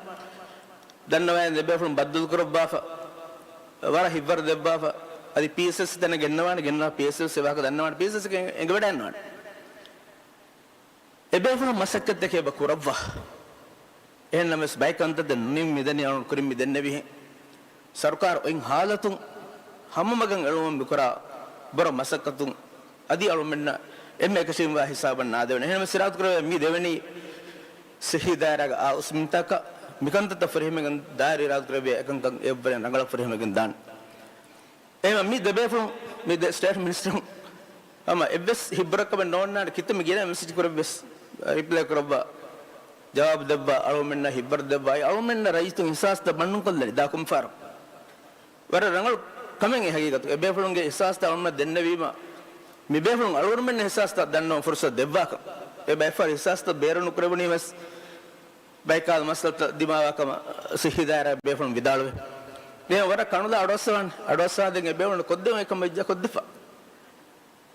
ދަންނަވައި ދެ ބޭފުޅުން ބައްދަލު ކުރައްވާފަ، ވަރަށް ހިތްވަރު ދެއްވާފަ. އަދި ޕީއެސްއެސް ތަނަށް ގެންނަވާނެ، ގެންނަވާ ޕީއެސްއެސް އެ ވާހަކަ ދަންނަވާނެ، ޕީއެސްއެސް އެނގިވަޑައިގަންނަވާނެ. އެބޭފުޅުން މަސައްކަތްތަކެއް އެބަ ކުރައްވާ. އެހެންނަމަވެސް ބައެއް ކަންތައްތައް ނުނިމި މިދަނީ އަޅުން ކުރިން މި ދެންނެވިހެން. ސަރުކާރު އޮތް ހާލަތުން ހަމަމަގަށް އެޅުމަށް މިކުރާ ބުރަ މަސައްކަތުން އަދި އަޅުމެންނަށް އެންމެ އެކަށީމާ ހިސާބަށް ނާދެވޭނެ. އެހެންނަމަވެސް އިރާދަކުރެވޭ މި ދެވެނީ ޞިއްޙީ ދާއިރާގަ އާ އުސްމިންތަކަށް މިކަންތައްތައް ފުރިހަމައިގެން ދާއިރު އިރާދަކުރެއްވިއްޔާ އެކަންކަން އެއަށްވުރެން ރަނގަޅަށް ފުރިހަމައިގެން ދާން. އެހެންމަ މި ދެބޭފުޅުން، މި ދެ ސްޓޭޓް މިނިސްޓަރުން ހަމަ އެއްވެސް ހިތްބުރަކަމެއް ނޯންނާނެ ކިތަންމެ ގިނަ މެސެޖް ކުރެއްވިޔަސް ރިޕްލައި ކުރައްވާ، ޖަވާބު ދެއްވާ، އަޅުމެންނަށް ހިތްވަރު ދެއްވާ، އަޅުމެންނަށް ރައްޔިތުން އިޙްސާސްތައް ބަންނުންކޮށްލަނީ ދާ ކޮންފަހަރަކު. ވަރަށް ރަނގަޅު ކަމެއް އެ ހަގީގަތު. އެބޭފުޅުންގެ އިޙްސާސްތައް އަޅުމެންނަށް ދެންނެވީމަ، މިބޭފުޅުން އަޅުގަނޑުމެންނަށް އިޙްސާސްތައް ދަންނަވަން ފުރުޞަތު ދެއްވާކަން. އެ ބައެއްފަހަރު އިޙްސާސްތައް ބޭރުނުކުރެވުނީ ވެސް ބައެއްކާލަ މައްސަލަތައް ދިމާވާ ކަމަށް ޞިއްޙީ ދާއިރާ ބޭފުޅުން ވިދާޅުވޭ. ދެން ވަރަށް ކަނުލާ އަޑުއައްސަވާނެ، އަޑުއައްސަވާ ދެން އެބޭފުޅުން ކޮށްދެވުން އެކަމަށް ވެއްޖާ ކޮށްދެފަ.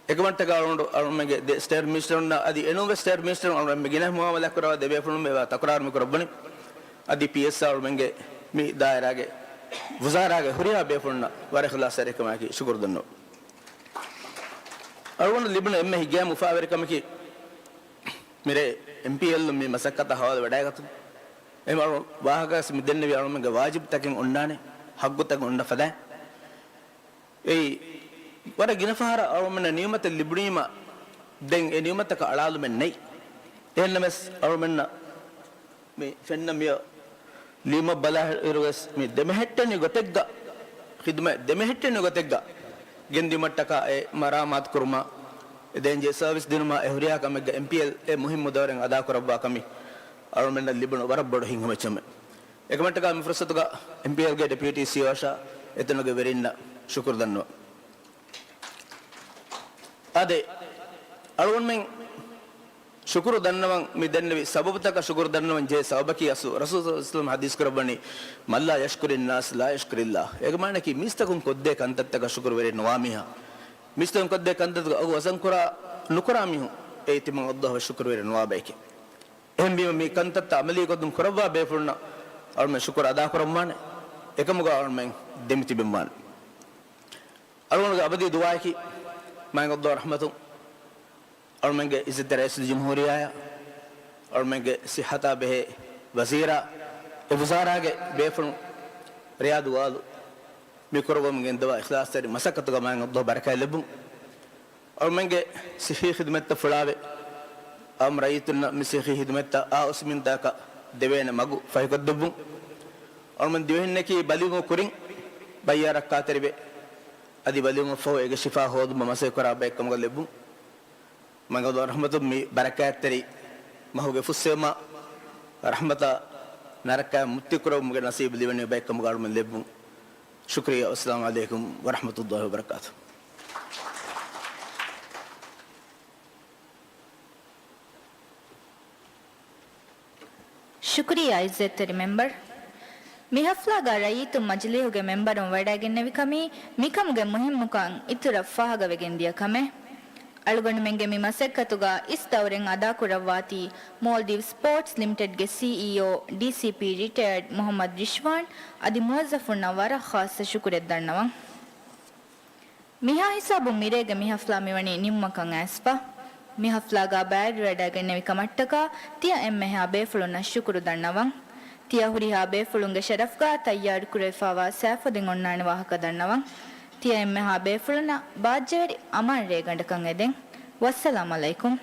އެކަމަށްޓަކާ އަޅުގަނޑު އަޅުމެންގެ ދެ ސްޓޭޓް މިނިސްޓަރުންނަށް އަދި އެނޫންވެސް ސްޓޭޓް މިނިސްޓަރުން އަޅުމެން ގިނަ މުއާމަލާ ކުރާ ދެ ބޭފުޅުން މި ތަކުރާރު މި ކުރައްވަނީ. އަދި ޕީއެސްއާ އަޅުމެންގެ މި ދާއިރާގެ ވުޒާރާގެ ހުރިހާ ބޭފުޅުންނަށް ވަރަށް އިޚްލާޞްތެރިކަމާއެކީ ޝުކުރު ދަންނަވަން. އަޅުގަނޑު ލިބުނު އެންމެ ހިތްގައިމު އުފާވެރިކަމަކީ، މިރޭ އެމްޕީއެލްއުން މި މަސައްކަތަށް ހަވާލު ވެޑައިގަތުން. އެހެން އަޅު ވާހަކަވެސް މި ދެންނެވި އަޅުމެންގެ ވާޖިބުތަކެއް އޮންނާނެ، ޙައްޤުތަކެއް އޮންނަ ފަދައިން. އެއީ، ވަރަށް ގިނަ ފަހަރަށް އަޅުމެންނަށް ނިޢުމަތެއް ލިބުނީމަ، ދެން އެ ނިޢުމަތަކަށް އަޅާލުމެއް ނެތް. އެހެންނަމަވެސް އަޅުމެންނަށް މި ފެންނަ މިއޮ ލިޔުމަށް ބަލާއިރުވެސް މި ދެމެހެއްޓެނި ގޮތެއްގަ، ޚިދުމަތް ދެމެހެއްޓެނި ގޮތެއްގަ ގެންދިއުމަށްޓަކާ އެ މަރާމާތު ކުރުމާ، އެ ދޭންޖެހޭ ސަރވިސް ދިނުމާ، އެ ހުރިހާ ކަމެއްގަ އެމްޕީއެލް އެ މުހިއްމު ދައުރެއް އަދާކުރައްވާ ކަމީ އަޅުމެންނަށް ލިބުނު ވަރަށް ބޮޑު ހިތްހަމަޖެއްސެއް. އެކަމަށްޓަކާ މި ފުރުޞަތުގަ އެމްޕީއެލްގެ ޑެޕިއުޓީ ސީއީއޯއަށާ އެތަނުގެ ވެރިންނަށް ޝުކުރު ދަންނަވަން. އާދެ، އަޅުގަނޑުމެން ޝުކުރު ދަންނަވަން މި ދެންނެވި ސަބަބުތަކަށް ޝުކުރު ދަންނަވަން ޖެހޭ ސަބަބަކީ އަސްލު ރަސޫލު ޞައްލަﷲު ޢަލައިހި ވަސައްލަމަ ޙަދީޘް ކުރައްވަނީ، "من لا يشكر الناس لا يشكر الله." އޭގެ މާނައަކީ މީސްތަކުން ކޮށްދޭ ކަންތައްތަކަށް ޝުކުރުވެރި ނުވާ މީހާ، މީސްތަކުން ކޮށްދޭ ކަންތައްތަކަށް އަގު ވަޒަން ކުރާ ނުކުރާ މީހުން އެއީ ތިމަން ﷲ އަށް ޝުކުރުވެރި ނުވާ ބައެކޭ. އެހެންވީމަ މި ކަންތައްތައް ޢަމަލީ ގޮތުން ކުރައްވާ ބޭފުޅުންނަށް އަޅުމެން ޝުކުރު އަދާކުރަންވާނެ، އެކަމުގަ އަޅުމެން ދެމިތިބެންވާނެ. އަޅުގަނޑުގެ އަބަދީ ދުޢާއަކީ، މާތް ﷲ ރަޙްމަތުން އަޅުމެންގެ ޢިއްޒަތްތެރި ރައީސުލްޖުމްހޫރިއްޔާއަށް، އަޅުމެންގެ ޞިއްޙަތާ ބެހޭ ވަޒީރާ، އެ ވުޒާރާގެ ބޭފުޅުން، ރިޔާދު ވާލު މި ކުރައްވަމުން ގެންދަވާ އިޚްލާޞްތެރި މަސައްކަތުގަ މާތް ﷲ ބަރަކާތް ލެއްވުން. އަޅުމެންގެ ޞިއްޙީ ޚިދުމަތްތައް ފުޅާވެ، އާއްމު ރައްޔިތުންނަށް މި ޞިއްޙީ ޚިދުމަތްތައް އާ އުސްމިންތާކަށް ދެވޭނެ މަގު ފަހިކޮށްދެއްވުން. އަޅުމެން ދިވެހިންނަކީ ބަލިވުމަށް ކުރިން ބައްޔާ ރައްކާތެރިވެ، އަދި ބަލިވުމަށްފަހު އޭގެ ޝިފާ ހޯދުމަށް މަސައްކަތް ކުރާ ބައެއްކަމުގަ ލެއްވުން. މާތް ﷲ ރަޙްމަތުން މި ބަރަކާތްތެރި މަހުގެ ފުއްސެވުމަށް، ރަޙްމަތާ ނަރަކައިން މުއްތި ކުރެވުމުގެ ނަސީބު ލިބެނި ބައެއްކަމުގަ އަޅުމެން ލެއްވުން. ޝުކުރިއްޔާ. އައްސަލާމު ޢަލައިކުމް ވަރަޙްމަތުﷲ ވަބަރަކާތުހު. ޝުކުރިއްޔާ ޢިއްޒަތްތެރި މެމްބަރު. މި ޙަފްލާގަ ރައްޔިތުން މަޖިލީހުގެ މެމްބަރުން ވަޑައިގެންނެވި ކަމީ މިކަމުގެ މުހިއްމުކަން އިތުރަށް ފާހަގަވެގެން ދިޔަ ކަމެއް. އަޅުގަނޑުމެންގެ މި މަސައްކަތުގަ އިސް ދައުރެއް އަދާކުރައްވާތީ މޯލްޑިވްސް ޕޯޓްސް ލިމިޓެޑްގެ ސީއީއޯ، ޑީސީޕީ ރިޓަޔަރޑް މުޙައްމަދު ރިޝްވާން އަދި މުވައްޒަފުންނަށް ވަރަށް ޚާއްޞަ ޝުކުރެއް ދަންނަވަން. މިހާ ހިސާބުން މިރޭގެ މި ޙަފްލާ މިވަނީ ނިމުމަކަށް އައިސްފަ. މި ޙަފްލާގަ ބައިވެރިވެވަޑައިގެންނެވި ކަމަށްޓަކާ ތިޔަ އެންމެހާ ބޭފުޅުންނަށް ޝުކުރު ދަންނަވަން. ތިޔަ ހުރިހާ ބޭފުޅުންގެ ޝަރަފްގަ ތައްޔާރުކުރެވިފައިވާ ސައިފުދިން އޮންނާނެ ވާހަކަ ދަންނަވަން. ތިޔަ އެންމެހާ ބޭފުޅުންނަށް ބާއްޖަވެރި އަމާން ރޭގަނޑަކަށް އެދެން. ވައްސަލާމް ޢަލައިކުމް.